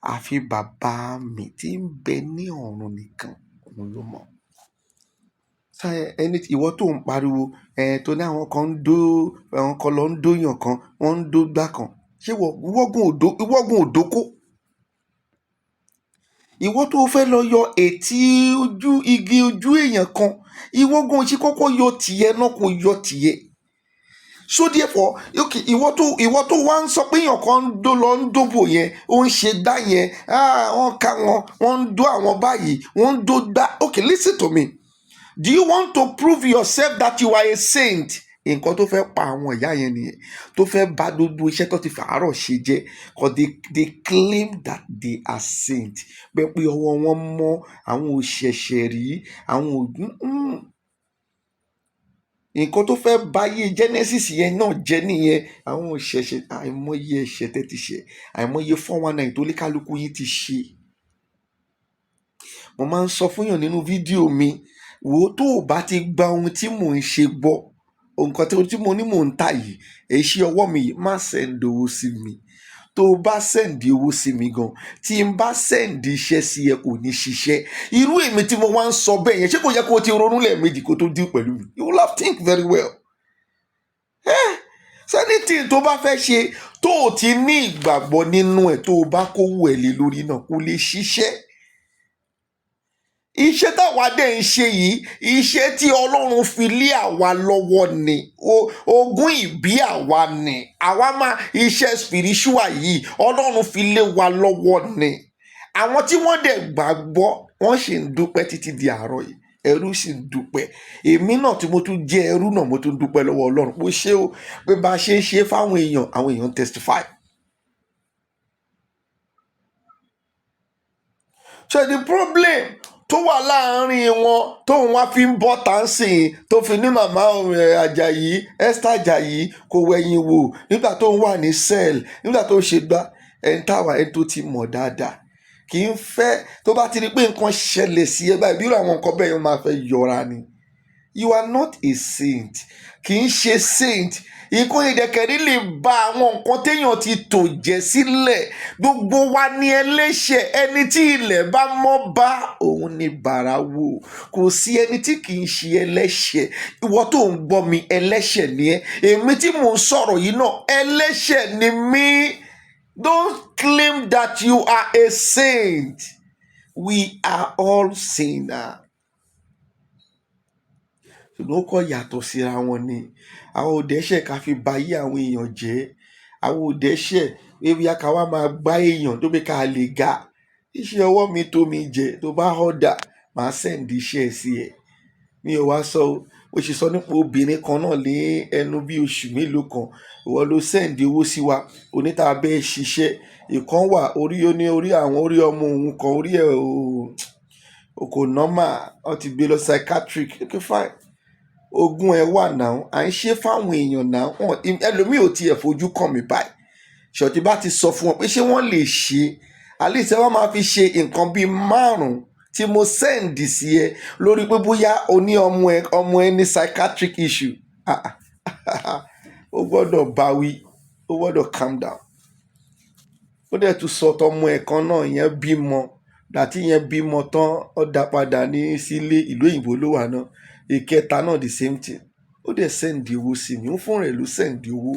àfi Bàbá mi tí ń bẹ ní ọ̀run nìkan, òun ló mọ̀. Ẹni ìwọ tó ń pariwo ẹ, tó ní àwọn kan ń dó, àwọn kan lọ ń dóyàn kan, wọ́n ń dó gbá kan, ṣé ìwọ́gun òdókó? Ìwọ tó fẹ́ lọ yọ ètí ojú igi ojú èèyàn kan, ìwọ́gun ṣe kọ́kọ́ yọ tìyẹ náà, kò yọ tìyẹ. So therefore, okay, ìwọ tó wá ń sọ pé èèyàn kan ń dó lọ ń dóbò yẹn, ó ń ṣe gbá yẹn, ah, wọ́n ká wọn, wọ́n ń dó àwọn báyìí, wọ́n ń dó gbá. Okay, listen to me. Do you want to prove yourself that you are a saint? Nǹkan tó fẹ́ pa àwọn ìyá yẹn nìyẹn, tó fẹ́ bà gbogbo iṣẹ́ tó ti fàárọ̀ ṣe jẹ́, 'cause they claim that they are saint, pé ọwọ́ wọn mọ́, àwọn ò ṣẹ̀ṣẹ̀ rí àwọn ò. Nǹkan tó fẹ́ báyé Genesis yẹn náà jẹ́ nìyẹn. Àwọn ò ṣẹ̀ṣẹ̀. Àìmọye ẹ̀ṣẹ̀ tẹ́ ti ṣẹ̀, àìmọye 419 tó lé kálukú yín ti ṣe. Mo máa ń sọ fún yàn nínú fídíò mi, wò ó, tó o bá ti gba ohun tí mò ń ṣe gbọ́, nǹkan tí mo ní mò ń tà yìí, èyí ṣe ọwọ́ mi yìí, má send owó sí mi. Tó o bá send owó sí mi gan, tí n bá send iṣẹ́ sí ẹ, kò ní ṣiṣẹ́. Irú èmi tí mo wá ń sọ bẹ́ẹ̀ yẹn, ṣé kò yẹ kó o ti ronú lẹ́ẹ̀mejì kó tó deal pẹ̀lú mi? You will have think very well. Anything tó bá fẹ́ ṣe tó o ti ní ìgbàgbọ́ nínú ẹ̀, tó o bá kówó ẹ̀ lé lórí náà, kò lè ṣiṣẹ́. Iṣẹ́ táwa dẹ̀ ń ṣe yìí, iṣẹ́ tí Ọlọ́run fi lé àwa lọ́wọ́ ni. Ogún ìbí àwa ni. Àwa máa iṣẹ́ spiritual yìí, Ọlọ́run fi lé wa lọ́wọ́ ni. Àwọn tí wọ́n dẹ̀ gbàgbọ́, wọ́n sì ń dúpẹ́ títí di àárọ̀ yìí. Ẹrú sì ń dúpẹ́. Èmi náà tí mo tún jẹ́ ẹrú náà, mo tún dúpẹ́ lọ́wọ́ Ọlọ́run pé ó ṣé o, pé bá a ṣe ń ṣe fáwọn èèyàn, àwọn èèyàn ń testify. So the problem tó wà láàárín wọn tóun wá fi ń bọ́ tá ń sìn, tó fi ní màmá Àjàyí, Esther Àjàyí, kò wẹ̀yìn wò nígbà tóun wà ní cell, nígbà tó ṣe gbá ẹni táwa, ẹni tó ti mọ̀ dáadáa, kì í fẹ́ tó bá ti rí pé nǹkan ṣẹlẹ̀ sí ẹ báyìí, bí irú àwọn nǹkan bẹ́ẹ̀ yẹn, máa fẹ́ yọra ni. You are not a saint. Kì í ṣe saint. Nǹkan ìdẹ̀kẹ̀rí lè ba àwọn nǹkan téèyàn ti tò jẹ́ sílẹ̀. Gbogbo wa ní ẹlẹ́ṣẹ̀. Ẹni tí ilẹ̀ bá mọ́ bá, òun ni bàrà wò. Kò sí ẹni tí kì í ṣe ẹlẹ́ṣẹ̀. Ìwọ tó ń gbọ́ mi, ẹlẹ́ṣẹ̀ ni ẹ́. Èmi tí mò ń sọ̀rọ̀ yìí náà, ẹlẹ́ṣẹ̀ ni mí. Don't claim that you are a saint. We are all sinners. Ṣùgbọ́n ó kọ́ yàtọ̀ síra wọn ni. Àwọn ò dẹ́ṣẹ̀ ká fi ba ayé àwọn èèyàn jẹ́. Àwọn ò dẹ́ṣẹ̀ pé bóyá ká wá máa gbá èèyàn tó pé ká lè ga. Iṣẹ́ ọwọ́ mi tó mi jẹ, tó bá order, màá send iṣẹ́ ẹ sí ẹ. Mi ò wá sọ o. Mo sì sọ nípa obìnrin kan náà ní ẹnu bí oṣù mélòó kan. Ìwọ ló send owó sí wa. Oní tá bẹ́ẹ̀ ṣiṣẹ́. Ìkan wà orí, ó ní orí àwọn orí ọmọ òun kan, orí ẹ̀ ò kò normal. Wọ́n ti gbé lọ psychiatric. Okay, fine. Ogún ẹ wà náà. À ń ṣe fáwọn èèyàn náà. Ẹlòmíì ò tiẹ̀ fojú kàn mí báyìí. Ṣọ̀tí bá ti sọ fún wọn pé ṣé wọ́n lè ṣe, at least ẹ wọ́n máa fi ṣe nǹkan bíi márùn-ún tí mo send sí ẹ lórí pé bóyá o ní ọmọ ẹ, ọmọ ẹ ní psychiatric issue. Ah, ah. Ó gbọ́dọ̀ báwí, ó gbọ́dọ̀ calm down. Ó dẹ̀ tún sọ tọmọ ẹ̀ kan náà, ìyẹn bímọ. Gbàtí ìyẹn bímọ tán, ó dá padà ní sílé, ìlú òyìnbó ló wà náà. Ìkẹta náà, the same thing. Ó dẹ̀ send owó sí mi. Ó fún rẹ̀ ló send owó.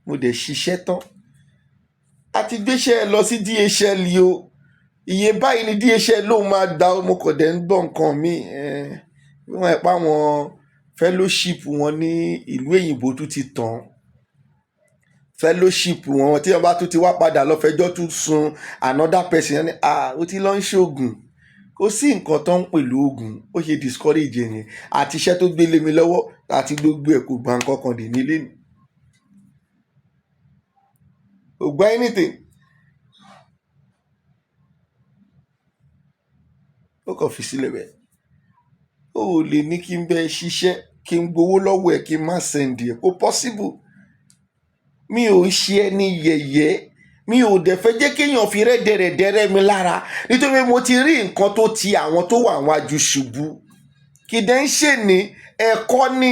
Mo dẹ̀ ṣiṣẹ́ tán. A ti gbéṣẹ́ lọ sí DHL yìí o. Iye báyìí ni DHL lóun máa gba. Mo kàn dẹ̀ ń gbọ́ nǹkan mi. Wọ́n pa àwọn fellowship wọn ní ìlú òyìnbó tún ti tàn. Fellowship wọn tí wọ́n bá tún ti wá padà lọ fẹjọ́ tún sun another person yẹn ni, ah, ó ti lọ ń ṣoògùn. Kò sí nǹkan tó ń pè lóògùn. Ó ṣe discourage yẹn àti iṣẹ́ tó gbélé mi lọ́wọ́ àti gbogbo ẹ̀, kò gba nǹkan kan dè nílé ni. Kò gba anything. Ó kàn fi sílẹ̀ bẹ́ẹ̀. Ó ò lè ní kí n bẹ ṣiṣẹ́, kí n gbowó lọ́wọ́ ẹ̀, kí n má send ẹ̀. Kò possible. Mi ò ṣe ẹni yẹ̀yẹ́. Mi ò dẹ̀ fẹ́ jẹ́ kéèyàn fi rẹ́dẹ̀rẹ̀dẹ̀rẹ́ mi lára, nítorí mo ti rí nǹkan tó ti àwọn tó wà wájú ṣubú. Kì dẹ̀ ń ṣe ní ẹ̀kọ́ ni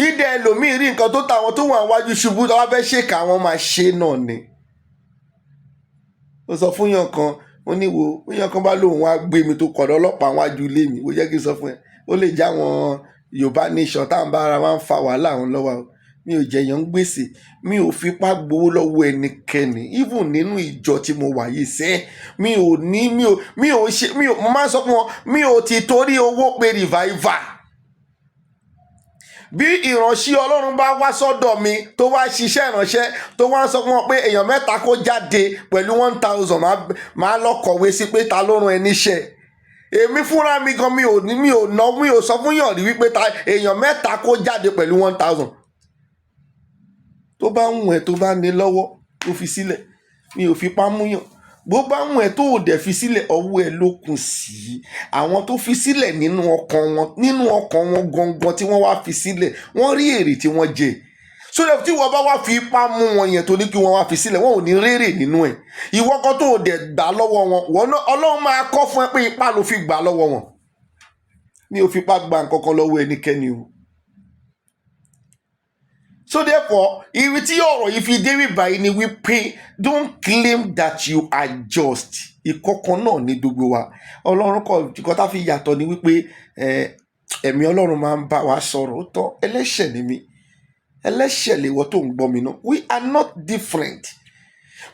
ìdẹ. Ẹlòmíì rí nǹkan tó ta àwọn tó wà wájú ṣubú, tó wá fẹ́ ṣèkà, àwọn máa ṣe náà ni. Ó sọ fún yàn kan, ó ní wo yàn kan bá lóun wá gbé mi tó kọ̀dọ̀ ọlọ́pàá wájú ilé mi, ó jẹ́ kí n sọ fún ẹ, ó lè já wọn Yorùbá Nation táwọn bá ara wa ń fa wàhálà àwọn lọ́wọ́ o. Mi ò jẹyàn ń gbèsè. Mi ò fipá gbowó lọ́wọ́ ẹnikẹ́ni, even nínú ìjọ tí mo wà yìí sẹ́. Mi ò ní mi ò ṣe, mi ò, mo máa ń sọ fún wọn, mi ò ti torí owó pé revival. Bí ìránṣẹ́ Ọlọ́run bá wá sọ́dọ̀ mi, tó wá ṣiṣẹ́ ìránṣẹ́, tó wá sọ fún wọn pé èèyàn mẹ́ta kó jáde pẹ̀lú 1,000, máa lọ kọ̀wé sí pé ta ló rán ẹ níṣẹ́. Èmi fúnra mi gan, mi ò ní, mi ò ná, mi ò sọ fún yàn rí wípé ta èèyàn mẹ́ta kó jáde pẹ̀lú 1,000. Tó bá ń wọ̀n ẹ́, tó bá ní lọ́wọ́, tó fi sílẹ̀, mi ò fipá múyàn. Bó bá wùn ẹ́ tó ò dẹ̀ fi sílẹ̀, ọwọ́ ẹ ló kù sí. Àwọn tó fi sílẹ̀ nínú ọkàn wọn, nínú ọkàn wọn gangan tí wọ́n wá fi sílẹ̀, wọ́n rí èrè tí wọ́n jẹ. So that tí wọ́n bá wá fi ipá mú wọn yẹn, tó ní kí wọ́n wá fi sílẹ̀, wọn ò ní rérè nínú ẹ̀. Ìwọ kan tó o dẹ̀ gbà lọ́wọ́ wọn, wọn náà Ọlọ́run máa kọ́ fún ẹ pé ipá ló fi gbà lọ́wọ́ wọn. Mi ò fipá gba nǹkan kan lọ́wọ́ ẹnikẹ́ni o. So therefore, ibi tí ọ̀rọ̀ yìí fi dé rí báyìí ni wípé don't claim that you are just. Ìkọ̀kan náà ní gbogbo wa. Ọlọ́run kọ̀ nǹkan tá fi yàtọ̀ ni wípé ẹ̀mí Ọlọ́run máa ń bá wa sọ̀rọ̀. Ó tọ́, ẹlẹ́ṣẹ̀ ni mí, ẹlẹ́ṣẹ̀ lèwọ tó ń gbọ́ mi náà. We are not different.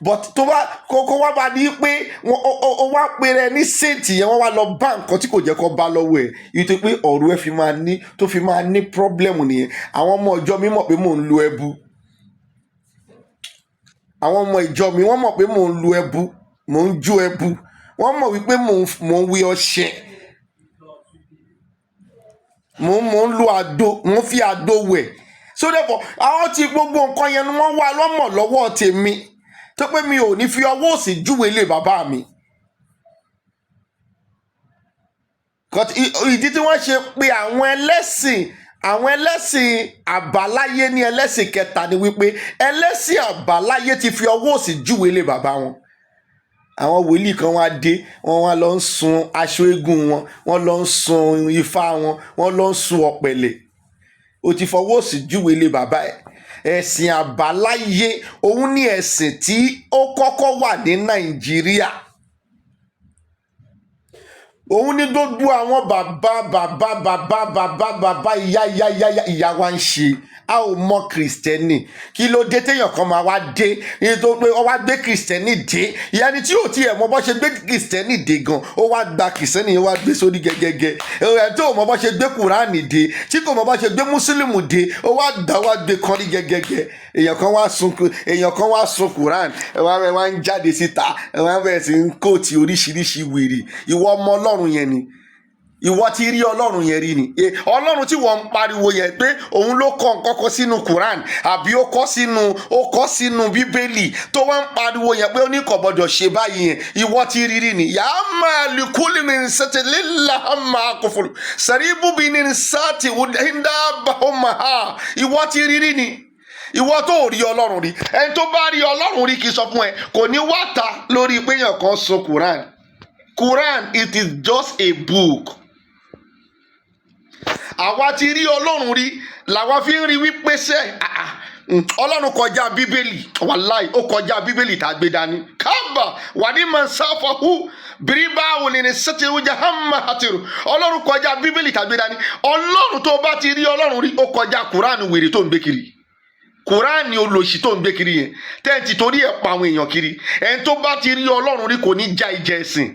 But tó bá kókó wá bá ní pé ó wá pèrè ní saint yẹn, wọ́n wá lọ bá nǹkan tí kò jẹ́ kó bá lọ́wọ́ ẹ̀ yìí, tó pé ọ̀rọ̀ ẹ̀ fi máa ní tó fi máa ní problem nìyẹn. Àwọn ọmọ ìjọ mi mọ̀ pé mò ń lu ẹbu. Àwọn ọmọ ìjọ mi, wọ́n mọ̀ pé mò ń lu ẹbu, mò ń jó ẹbu. Wọ́n mọ̀ wípé mò ń wí ọṣẹ, mò ń lu àdó, mò ń fi àdó wẹ̀. So therefore, àwọn tí gbogbo nǹkan yẹn ni wọ́n wá lọ́mọ̀ lọ́wọ́ tèmi, tó pé mi ò ní fi ọwọ́ òsì júwe ilé bàbá mi. Ìdí tí wọ́n ṣe pé àwọn ẹlẹ́sìn àbáláyé ní ẹlẹ́sìn kẹta ni wípé ẹlẹ́sìn àbáláyé ti fi ọwọ́ òsì júwe ilé bàbá wọn. Àwọn wòlíì kan wá dé, wọ́n wá lọ ń sun aṣọ eégún wọn, wọ́n lọ ń sun ifá wọn, wọ́n lọ ń sun ọ̀pẹ̀lẹ̀. O ti fọwọ́ òsì júwe ilé bàbá ẹ̀. Ẹ̀sìn àbáláyé òun ní ẹ̀sìn tí ó kọ́kọ́ wà ní Nàìjíríà. Òun ní gbogbo àwọn bàbá bàbá bàbá bàbá bàbá, ìyá ìyá ìyá ìyá ìyá wa ń ṣe. A ò mọ Kìrìsìtẹ́nì. Kí ló dé téèyàn kan máa wá dé nítorí pé ó wá gbé Kìrìsìtẹ́nì dé? Ìyá ni tí ò tiẹ̀ mọ bó ṣe gbé Kìrìsìtẹ́nì dé gan, ó wá gba Kìrìsìtẹ́nì, ó wá gbé sórí gẹ́gẹ́gẹ́. Ẹ̀ tó mọ bó ṣe gbé Kùránì dé, tí kò mọ bó ṣe gbé Mùsùlùmù dé, ó wá gbà, wá gbé kan ní gẹ́gẹ́gẹ́. Èèyàn kan wá sun Kùránì, ẹ wá ń jáde síta, ẹ wá bẹ̀rẹ̀ sí ń quote oríṣiríṣi wèrè. Ìwọ ọmọ Ọlọ́run yẹn ni, ìwọ ti rí Ọlọ́run yẹn rí ni? Ọlọ́run tí wọ́n ń pariwo yẹn pé òun ló kọ nǹkan kan sínú Quran, àbí ó kọ sínú Bíbélì, tó wọ́n ń pariwo yẹn pé ó ní kò gbọ́dọ̀ ṣe báyìí yẹn, ìwọ ti rí rí ni? Yàá máa lùkúlì ní sẹ́tì lílà máa kò fòlù sàríbù bí ní sáàtì ìdábàámà. Ìwọ ti rí rí ni? Ìwọ tó rí Ọlọ́run rí, ẹni tó bá rí Ọlọ́run rí, kì í sọ fún ẹ, kò ní wáta lórí pé èèyàn kan sọ Quran. Quran, it is just a book. Àwa ti rí Ọlọ́run rí làwa fi ń rí wípé sẹ́ Ọlọ́run kọjá Bíbélì. Wàláì, ó kọjá Bíbélì tá a gbé dání. Kábà wà ní mansáfàhù bíríbà òní ní sẹ́tìrújà hàmà àtìrù. Ọlọ́run kọjá Bíbélì tá a gbé dání. Ọlọ́run, tó bá ti rí Ọlọ́run rí, ó kọjá Quran wèrè tó ń gbé kiri, Kùránì olòṣì tó ń gbé kiri yẹn, tẹ́ǹtì torí ẹ̀ pa àwọn èèyàn kiri. Ẹni tó bá ti rí Ọlọ́run rí kò ní já ìjẹ ẹ̀sìn,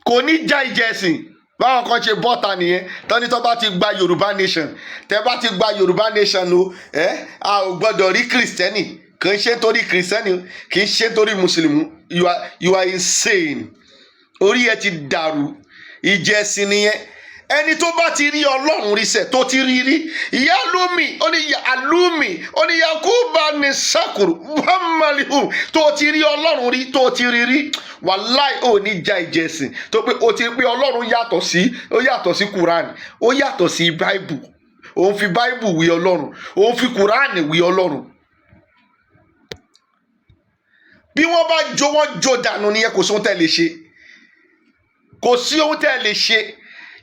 kò ní já ìjẹ ẹ̀sìn. Báwọn kan ṣe bọ́ta nìyẹn, tọ́ni tó bá ti gba Yorùbá Nation, tẹ́ bá ti gba Yorùbá Nation o, ẹ́ a ò gbọ́dọ̀ rí Kìrìsìtẹ́nì. Kì í ṣe nítorí Kìrìsìtẹ́nì, kì í ṣe nítorí Mùsùlùmí. You are insane. Orí ẹ ti dàrú. Ìjẹsìn nìyẹn. Ẹni tó bá ti rí Ọlọ́run rí sẹ̀, tó ti rí rí, ìyá lómi ó ní alúmi ó ní yakuba ní sakuru muhammadu, tó ti rí Ọlọ́run rí, tó ti rí rí, wàláì, ò ní ja ìjẹsìn, tó pé o ti rí pé Ọlọ́run yàtọ̀ sí, ó yàtọ̀ sí Quran, ó yàtọ̀ sí Bible. Òun fi Bible wí Ọlọ́run, òun fi Quran wí Ọlọ́run. Bí wọ́n bá jó, wọ́n jó dànù nìyẹn. Kò sí ohun tẹ́ lè ṣe, kò sí ohun tẹ́ lè ṣe.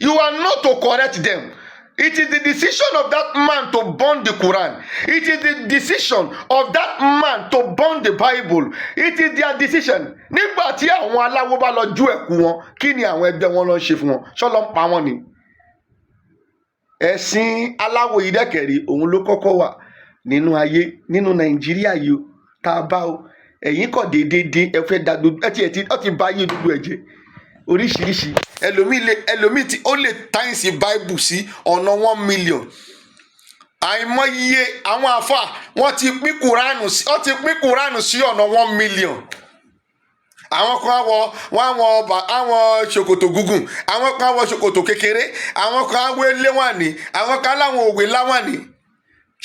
You are not to correct them. It is the decision of that man to burn the Quran. It is the decision of that man to burn the Bible. It is their decision. Nígbà tí àwọn aláwo bá lọ ju ẹ̀kú wọn, kí ni àwọn ẹgbẹ́ wọn lọ ṣe fún wọn? Ṣọ́ lọ ń pa wọ́n ni? Ẹ̀sìn aláwo yìí dẹ́kẹ̀rí, òun ló kọ́kọ́ wà nínú ayé, nínú Nàìjíríà yìí o, tá a bá o. Ẹ̀yin kọ̀ déédéé dé, ẹ fẹ́ da gbogbo ẹ ti ẹ ti ọ ti ba ayé gbogbo ẹ̀ jẹ́. Oríṣiríṣi ẹlòmíì lè, ẹlòmíì tí ó lè times Bible sí ọ̀nà 1 million. Àìmọye àwọn àfà, wọ́n ti pín Kùránù sí ọ̀nà 1 million. Àwọn kan wọ wọn á wọ àwọn ṣòkòtò gúngùn, àwọn kan wọ ṣòkòtò kékeré, àwọn kan á wé léwàní, àwọn kan láwọn òwe láwàní.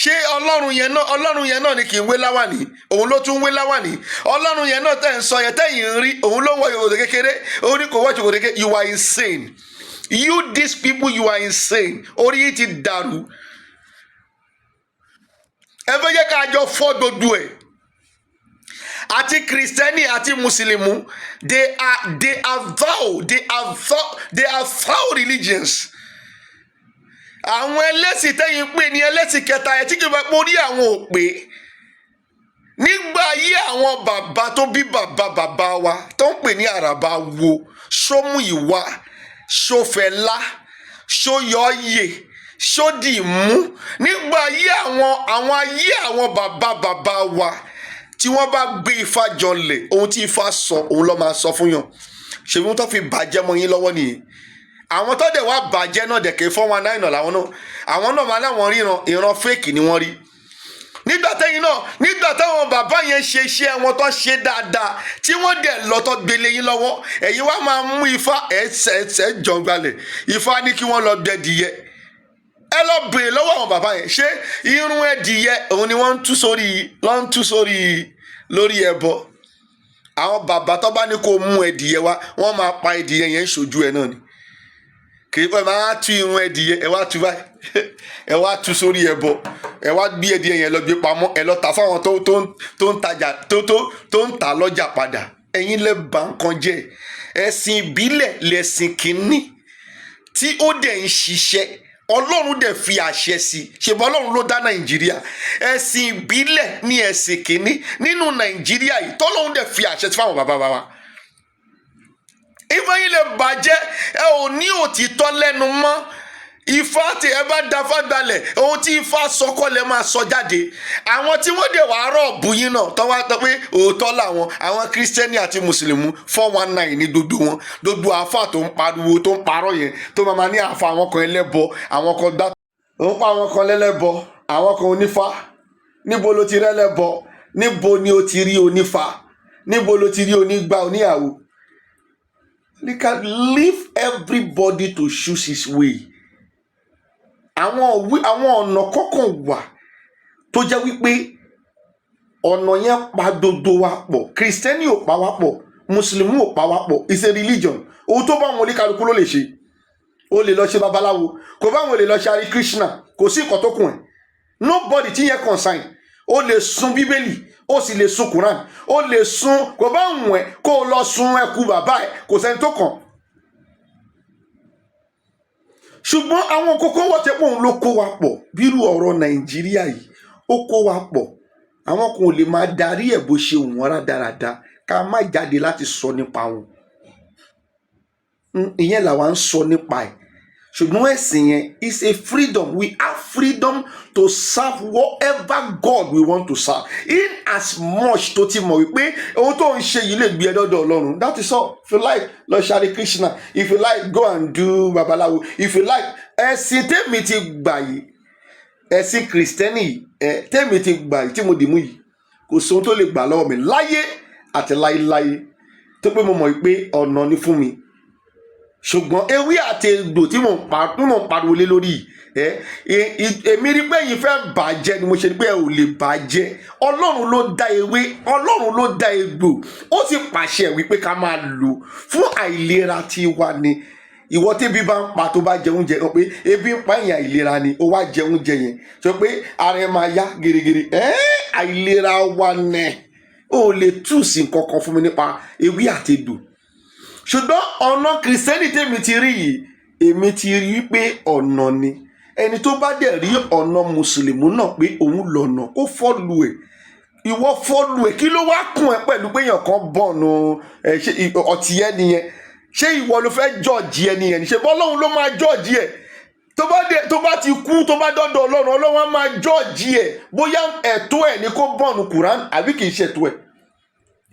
Ṣé Ọlọ́run yẹn náà, Ọlọ́run yẹn náà ni kì í wé láwàní, òun ló tún wé láwàní? Ọlọ́run yẹn náà tẹ̀ ń sọ yẹn, tẹ̀yìn ń rí, òun ló ń wọ ṣòkòtò kékeré, òun ni kò wọ ṣòkòtò kékeré. You are insane. You, these people, you are insane. Orí yìí ti dàrú. Ẹ fẹ́ jẹ́ ká jọ fọ́ gbogbo ẹ̀. Àti Kìrìsìtẹ́nì àti Mùsùlùmù, they are foul religions. Àwọn ẹlẹ́sìn tẹ́yìn pè ní ẹlẹ́sìn kẹta ẹ̀, tí kì í bá pórí àwọn ò pé. Nígbà ayé àwọn bàbá tó bí bàbá bàbá wa, tó ń pè ní àràbà wo, Ṣómùyíwá, Ṣófẹlá, Ṣóyọyè, Ṣódì mú nígbà ayé àwọn ayé àwọn bàbá bàbá wa, tí wọ́n bá gbé Ifá jọlẹ̀, ohun tí Ifá sọ, òun ló máa sọ fún yàn. Ṣèbí wọ́n tó fi bàjẹ́ mọ́ yín lọ́wọ́ nìyẹn. Àwọn tó dẹ̀ wá bàjẹ́ náà dẹ̀kẹ́ 419 làwọn náà. Àwọn náà máa láwọn ríran ìran, fake ni wọ́n rí. Nígbà tẹ́yìn náà, nígbà táwọn bàbá yẹn ṣe iṣẹ́ wọn tó ṣe dáadáa, tí wọ́n dẹ̀ lọ tó gbélé yín lọ́wọ́, ẹ̀yin wá máa mú Ifá ẹ̀ẹ́sẹ̀ ẹ̀ẹ́sẹ̀ jọ̀ǹgbalẹ̀. Ifá ní kí wọ́n lọ gbẹdìyẹ. Ẹ lọ bèèrè lọ́wọ́ àwọn bàbá yẹn, ṣé irun ẹdìyẹ òun ni wọ́n ń tú sórí, lọ́ ń tú sórí lórí ẹbọ? Àwọn bàbá tó bá ní kó mú ẹdìyẹ wá, wọ́n máa pa ẹdìyẹ yẹn ṣojú ẹ náà ni. Kì í pẹ́ máa tú irun ẹdìyẹ. Ẹ wá tú báyìí, ẹ wá tú sórí ẹbọ, ẹ wá gbé ẹdìyẹ yẹn lọ gbé pamọ́, ẹ lọ tà fáwọn tó ń tajà, tó ń tà lọ́jà padà. Ẹ̀yin lẹ bà nǹkan jẹ́. Ẹ̀sìn ìbílẹ̀ lẹ̀sìn kínní tí ó dẹ̀ ń ṣiṣẹ́. Ọlọ́run dẹ̀ fi àṣẹ sí i. Ṣèbọ̀ Ọlọ́run ló dá Nàìjíríà. Ẹ̀sìn ìbílẹ̀ ní ẹ̀sìn kínní nínú Nàìjíríà yìí tọ́lọ́run dẹ̀ fi àṣẹ sí fáwọn bàbá wa. Ifá yín lè bàjẹ́. Ẹ ò ní òtítọ́ lẹ́nu mọ́. Ifá tí ẹ bá da fágbalẹ̀, ohun tí Ifá sọ kọ́ lẹ máa sọ jáde. Àwọn tí wọ́n dẹ̀ wá rọ̀ bù yín náà, tó wá tọ́ pé òótọ́ làwọn, àwọn Kírísítẹ́nì àti Mùsùlùmí, 419 ní gbogbo wọn. Gbogbo àáfà tó ń pariwo, tó ń parọ́ yẹn, tó máa ma ní àáfà, àwọn kan ẹlẹ́bọ, àwọn kan gbá, ó ń pa àwọn kan lẹ́lẹ́bọ, àwọn kan onífá. Níbo ló ti rẹ́lẹ́bọ? Níbo ni o ti rí onífá? Níbo ló ti rí onígbà, oníyàwó? You can leave everybody to choose his way. Àwọn ọ̀nà kọ̀ọ̀kan wà tó jẹ́ wípé ọ̀nà yẹn pa gbogbo wa pọ̀. Kìrìsìtẹ́nì ò pa wá pọ̀, Mùsùlùmí ò pa wá pọ̀. It's a religion. Ohun tó bá wọn oníkálukú ló lè ṣe. Ó lè lọ ṣe babaláwo, kò bá wọn lè lọ ṣe Hare Krishna, kò sí nǹkan tó kùn ẹ̀. Nobody tí yẹn concern. Ó lè sun Bíbélì, ó sì lè sun Quran, ó lè sun, kò bá wùn ẹ́ kó o lọ sun ẹkú bàbá ẹ̀, kò sẹ́ni tó kàn. Ṣùgbọ́n àwọn kókó wọ́n tẹ́ pé òun ló kó wa pọ̀, bírú ọ̀rọ̀ Nàìjíríà yìí, ó kó wa pọ̀. Àwọn kan ò lè máa darí ẹ̀ bó ṣe wù wọ́n rádaràda, ká má jáde láti sọ nípa wọn. Ìyẹn làwa ń sọ nípa ẹ̀. Ṣùgbọ́n ẹ̀sìn yẹn is a freedom. We have freedom to serve whatever God we want to serve, in as much tó ti mọ̀ wípé ohun tó ń ṣe yìí lè gbé ẹ dọ́dọ̀ Ọlọ́run. That is all. If you like, lọ ṣe Hare Krishna. If you like, go and do babaláwo. If you like, ẹ̀sìn tèmi ti gbà yìí, ẹ̀sìn Kìrìsìtẹ́nì ẹ̀ tèmi ti gbà yìí, tí mo dì mú yìí, kò sóhun tó lè gbà lọ́wọ́ mi láyé àti láéláé, tó pé mo mọ̀ pé ọ̀nà ni fún mi. Ṣùgbọ́n ewé àti egbò tí mò ń pariwo lé lórí yìí, ẹ èmi rí pé ẹ̀yin fẹ́ bàjẹ́ ni. Mo ṣe ni pé ẹ ò lè bàjẹ́. Ọlọ́run ló dá ewé, Ọlọ́run ló dá egbò, ó sì pàṣẹ wípé ká máa lò fún àìlera tiwa ni. Ìwọ tébi bá ń pa, tó bá jẹ oúnjẹ kan pé ebi ń pa èèyàn, àìlera ni. Ó wá jẹ oúnjẹ yẹn, sọ pé ara ẹ máa yá gírígírí. Ẹ àìlera wa nẹ ó lè tú sí nǹkan kan fún mi nípa ewé àti egbò. Ṣùgbọ́n ọ̀nà Kìrìsìtẹ́nì tèmi ti rí yìí, èmi ti rí pé ọ̀nà ni. Ẹni tó bá dẹ̀ rí ọ̀nà Mùsùlùmí náà pé òun lọ̀nà, kó follow ẹ̀. Ìwọ follow ẹ̀. Kí ló wá kún ẹ pẹ̀lú pé èèyàn kan bọ̀nù ẹ? Ṣé ọtí ẹ nìyẹn? Ṣé ìwọ ló fẹ́ judge ẹ nìyẹn? Ṣe bọ́lọ́hún ló máa judge ẹ tó bá ti kú, tó bá dọ́dọ̀ Ọlọ́run? Ọlọ́run á máa judge ẹ bóyá ẹ̀tọ́ ẹ̀ ní kó bọ̀nù Quran àbí kì í ṣètò ẹ̀.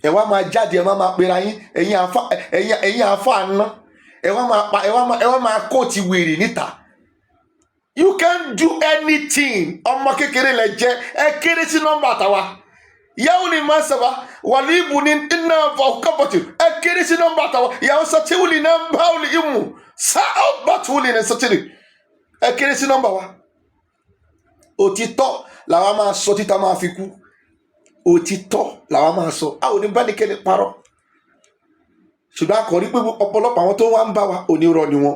Ẹ wá máa jáde, ẹ má máa pera yín ẹ̀yin àfa, ẹ̀yin àfa ná. Ẹ wá máa kóòtù wèrè níta. You can't do anything. Ọmọ kékeré lẹ jẹ, ẹ kéré sí nọ́mbà tàwa. Yàwó ni máa sábà wàlíbù ní iná fọkàbọ̀tì. Ẹ kéré sí nọ́mbà tàwa. Yàwó sọtíwìlì náà báwìlì ìmù sáà bàtúwìlì ní sọtìrì. Ẹ kéré sí nọ́mbà wa. Òtítọ́ làwa máa sọ títa máa fi kú. Òtítọ́ làwa máa sọ, a ò ní bá nìkẹ́ni parọ́. Ṣùgbọ́n a kò rí pé ọ̀pọ̀lọpọ̀ àwọn tó wá ń bá wa, onírọ́ ni wọn.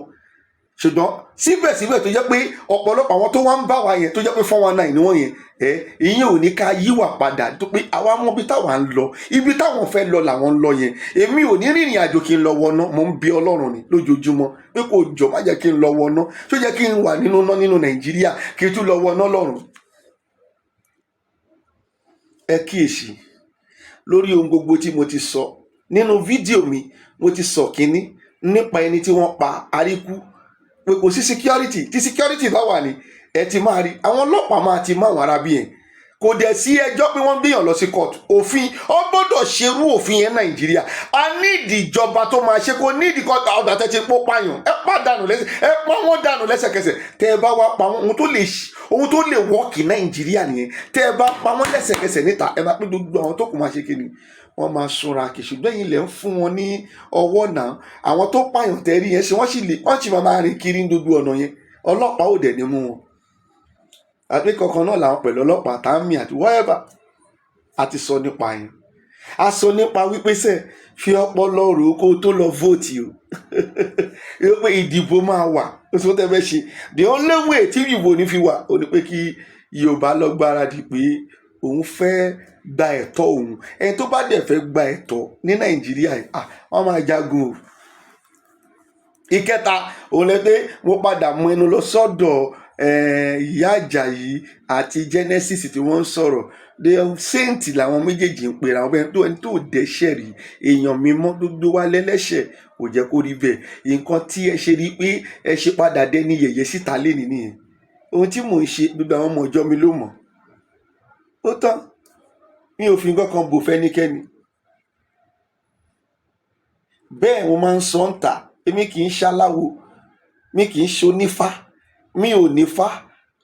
Ṣùgbọ́n síbẹ̀síbẹ̀, tó jẹ́ pé ọ̀pọ̀lọpọ̀ àwọn tó wá ń bá wa yẹn, tó jẹ́ pé 419 ni wọ́n yẹn, ẹ ìyẹn ò ní ká yíwà padà, tó pé àwa mọ ibi táwa ń lọ. Ibi táwọn fẹ́ lọ làwọn ń lọ yẹn. Èmi ò ní rìnrìn àjò kí n lọ wọná. Mò ń bi Ọlọ́run ni lójoojúmọ́ pé kò jọ má jẹ́ kí n lọ wọná. Tó jẹ́ kí n wà nínú ná nínú Nàìjíríà, kí n tún lọ wọná lọ́run. Ẹ kíyèsí lórí ohun gbogbo tí mo ti sọ nínú fídíò mi. Mo ti sọ kínní nípa ẹni tí wọ́n pa àríkú. Pé kò sí security. Tí security bá wà ní, ẹ ti máa rí àwọn ọlọ́pàá máa ti má àwọn arábí yẹn. Kò dẹ̀ sí ẹjọ́ pé wọ́n gbéyàn lọ sí court. Òfin ó gbọ́dọ̀ ṣerú òfin yẹn. Nàìjíríà, a nídìí ìjọba tó máa ṣe. Kò nídìí kọ́ ọ̀dà tẹ́tí pọ́ pààyàn, ẹ pa dànù lẹ́sẹ̀, ẹ pa wọ́n dànù lẹ́sẹ̀kẹsẹ̀. Tẹ́ ẹ bá wá pa wọ́n, ohun tó lè work Nàìjíríà nìyẹn. Tẹ́ ẹ bá pa wọ́n lẹ́sẹ̀kẹsẹ̀ níta, ẹ máa pín gbogbo àwọn tó kù, máa ṣe kí ni, wọ́n máa súnra kì. Ṣùgbọ́n yìí lẹ̀ ń fún wọn ní ọwọ́ náà. Àwọn tó pààyàn tẹ́rí yẹn ṣe, wọ́n sì lè, wọ́n sì máa rìn kiri ní gbogbo ọ̀nà yẹn. Ọlọ́pàá ò dẹ̀ ní mú wọn. Àti kankan náà làwọn pẹ̀lú ọlọ́pàá tààmì àti whatever. A ti sọ nípa yẹn. A sọ nípa wípé sẹ́ fi ọpọlọ rò ó kó o tó lọ vote o, wípé ìdìbò máa wà. Ó sọ tẹ́ fẹ́ ṣe, the only way tí ìdìbò ní fi wà ó ní pé kí Yorùbá lọ gbáradì pé òun fẹ́ gba ẹ̀tọ́ òun. Ẹni tó bá dẹ̀ fẹ́ gba ẹ̀tọ́ ní Nàìjíríà yìí, ah, wọ́n máa jagun o. Ìkẹta òun lẹ pé mo padà mú ẹnu lọ sọ́dọ̀ ìyá Àjàyí àti Genesis tí wọ́n ń sọ̀rọ̀. The saint làwọn méjèèjì ń pera wọn bẹ́ẹ̀ tó ẹni tó dẹ́ṣẹ̀ rí, èèyàn mímọ́. Gbogbo wa lẹ́lẹ́ṣẹ̀, kò jẹ́ kó rí bẹ́ẹ̀. Nǹkan tí ẹ ṣe rí pé ẹ ṣe padà dẹni yẹ̀yẹ́ síta lénìí nìyẹn. Ohun tí mò ń ṣe, gbogbo àwọn ọmọ ìjọ mi ló mọ̀. Ó tán, mi ò fi nǹkan kan bò fẹ́nikẹ́ni. Bẹ́ẹ̀ mo máa ń sọ ń tà, èmi kì í ṣaláwo, mi kì í ṣonífá, mi ò nífá,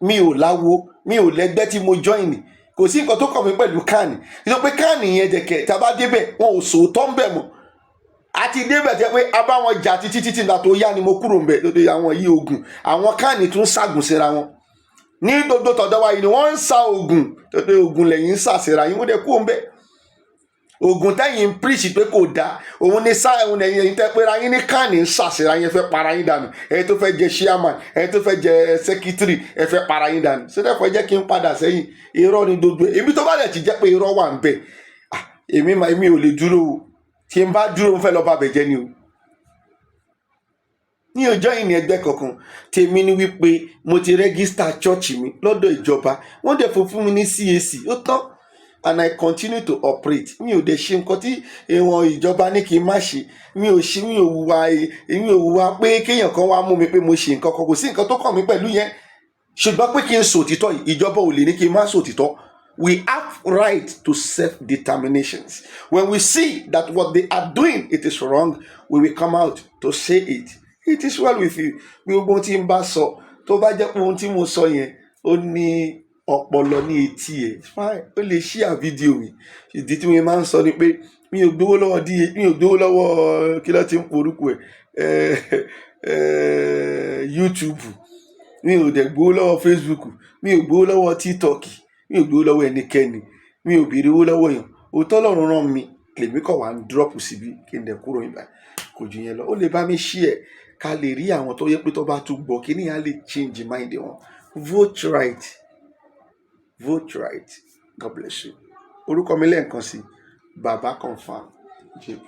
mi ò láwo, mi ò lẹ́gbẹ́ tí mo join. Kò sí nǹkan tó kàn mí pẹ̀lú CAN. Nítorí pé CAN yẹn dẹ̀kẹ̀, tá a bá débẹ̀, wọn ò sòótọ́ ń bẹ̀ mọ́. Àti débẹ̀ tẹ́ pé a bá wọn jà títí títí nígbà tó yá ni mo kúrò ń bẹ̀ lóde. Àwọn yìí, ogun àwọn CAN tún ṣàgùn síra wọn ní gbogbo tọ̀dọ̀ wa yìí ni wọ́n ń sa ogun tó pé ogun lẹ́yìn ń sàṣẹra yín. Wọ́n dẹ̀ kúrò ń bẹ̀. Ogun tẹ́yìn ń preach pé kò dáa, òun ní sá òun ẹ̀yìn ẹ̀yìn tẹ́ pé ra yín ní CAN ń sàṣẹra yín. Ẹ fẹ́ para yín dànù. Ẹ̀yin tó fẹ́ jẹ chairman, ẹ̀yin tó fẹ́ jẹ secretary, ẹ fẹ́ para yín dànù. Sódẹ́fọ̀ jẹ́ kí n padà sẹ́yìn. Irọ́ ni gbogbo ẹ̀. Èmi tó bá dẹ̀ ti jẹ́ pé irọ́ wà ń bẹ̀, ah, èmi mà, èmi ò lè dúró o. Tí n bá dúró, mo fẹ́ lọ bá bẹ̀ jẹ́ ni o. Ní ọjọ́ ìní ẹgbẹ́ kankan tèmi ni wípé mo ti register church mi lọ́dọ̀ ìjọba, wọ́n dẹ̀ fún mi ní CAC. Ó tán, and I continue to operate. Mi ò dẹ̀ ṣe nǹkan tí ìwọ̀n ìjọba ní kí n má ṣe. Mi ò ṣe, mi ò hùwà pé kéèyàn kan wá mú mi pé mo ṣe nǹkan kan. Kò sí nǹkan tó kàn mí pẹ̀lú yẹn. Ṣùgbọ́n pé kí n sòtítọ́ yìí, ìjọba ò lè ní kí n má sòtítọ́. We have right to self-determinations. When we see that what they are doing, it is wrong, we will come out to say it. It is well with you. Bí gbogbo ohun tí n bá sọ, tó bá jẹ́ pé ohun tí mo sọ yẹn, ó ní ọpọlọ ní etí ẹ̀, fine, ó lè share fídíò mi. Ìdí tí mo máa ń sọ ni pé mi ò gbowó lọ́wọ́ da, mi ò gbowó lọ́wọ́, kí ló ti ń porúkọ ẹ̀, YouTube. Mi ò dẹ̀ gbowó lọ́wọ́ Facebook, mi ò gbowó lọ́wọ́ TikTok, mi ò gbowó lọ́wọ́ ẹnikẹ́ni, mi ò béèrè owó lọ́wọ́ èèyàn. Òótọ́ lọ́run rán mi, lèmi kọ̀ wá ń drop síbi kí n dẹ̀ kúrò nígbà. Kò jù yẹn lọ. Ó lè bá mi share ká lè rí àwọn tó yẹ pé tó bá tún gbọ́ kí ni á lè change mind wọn. Vote right, vote right. God bless you. Orúkọ mi lẹ́ẹ̀kan sí, Baba Confam JP.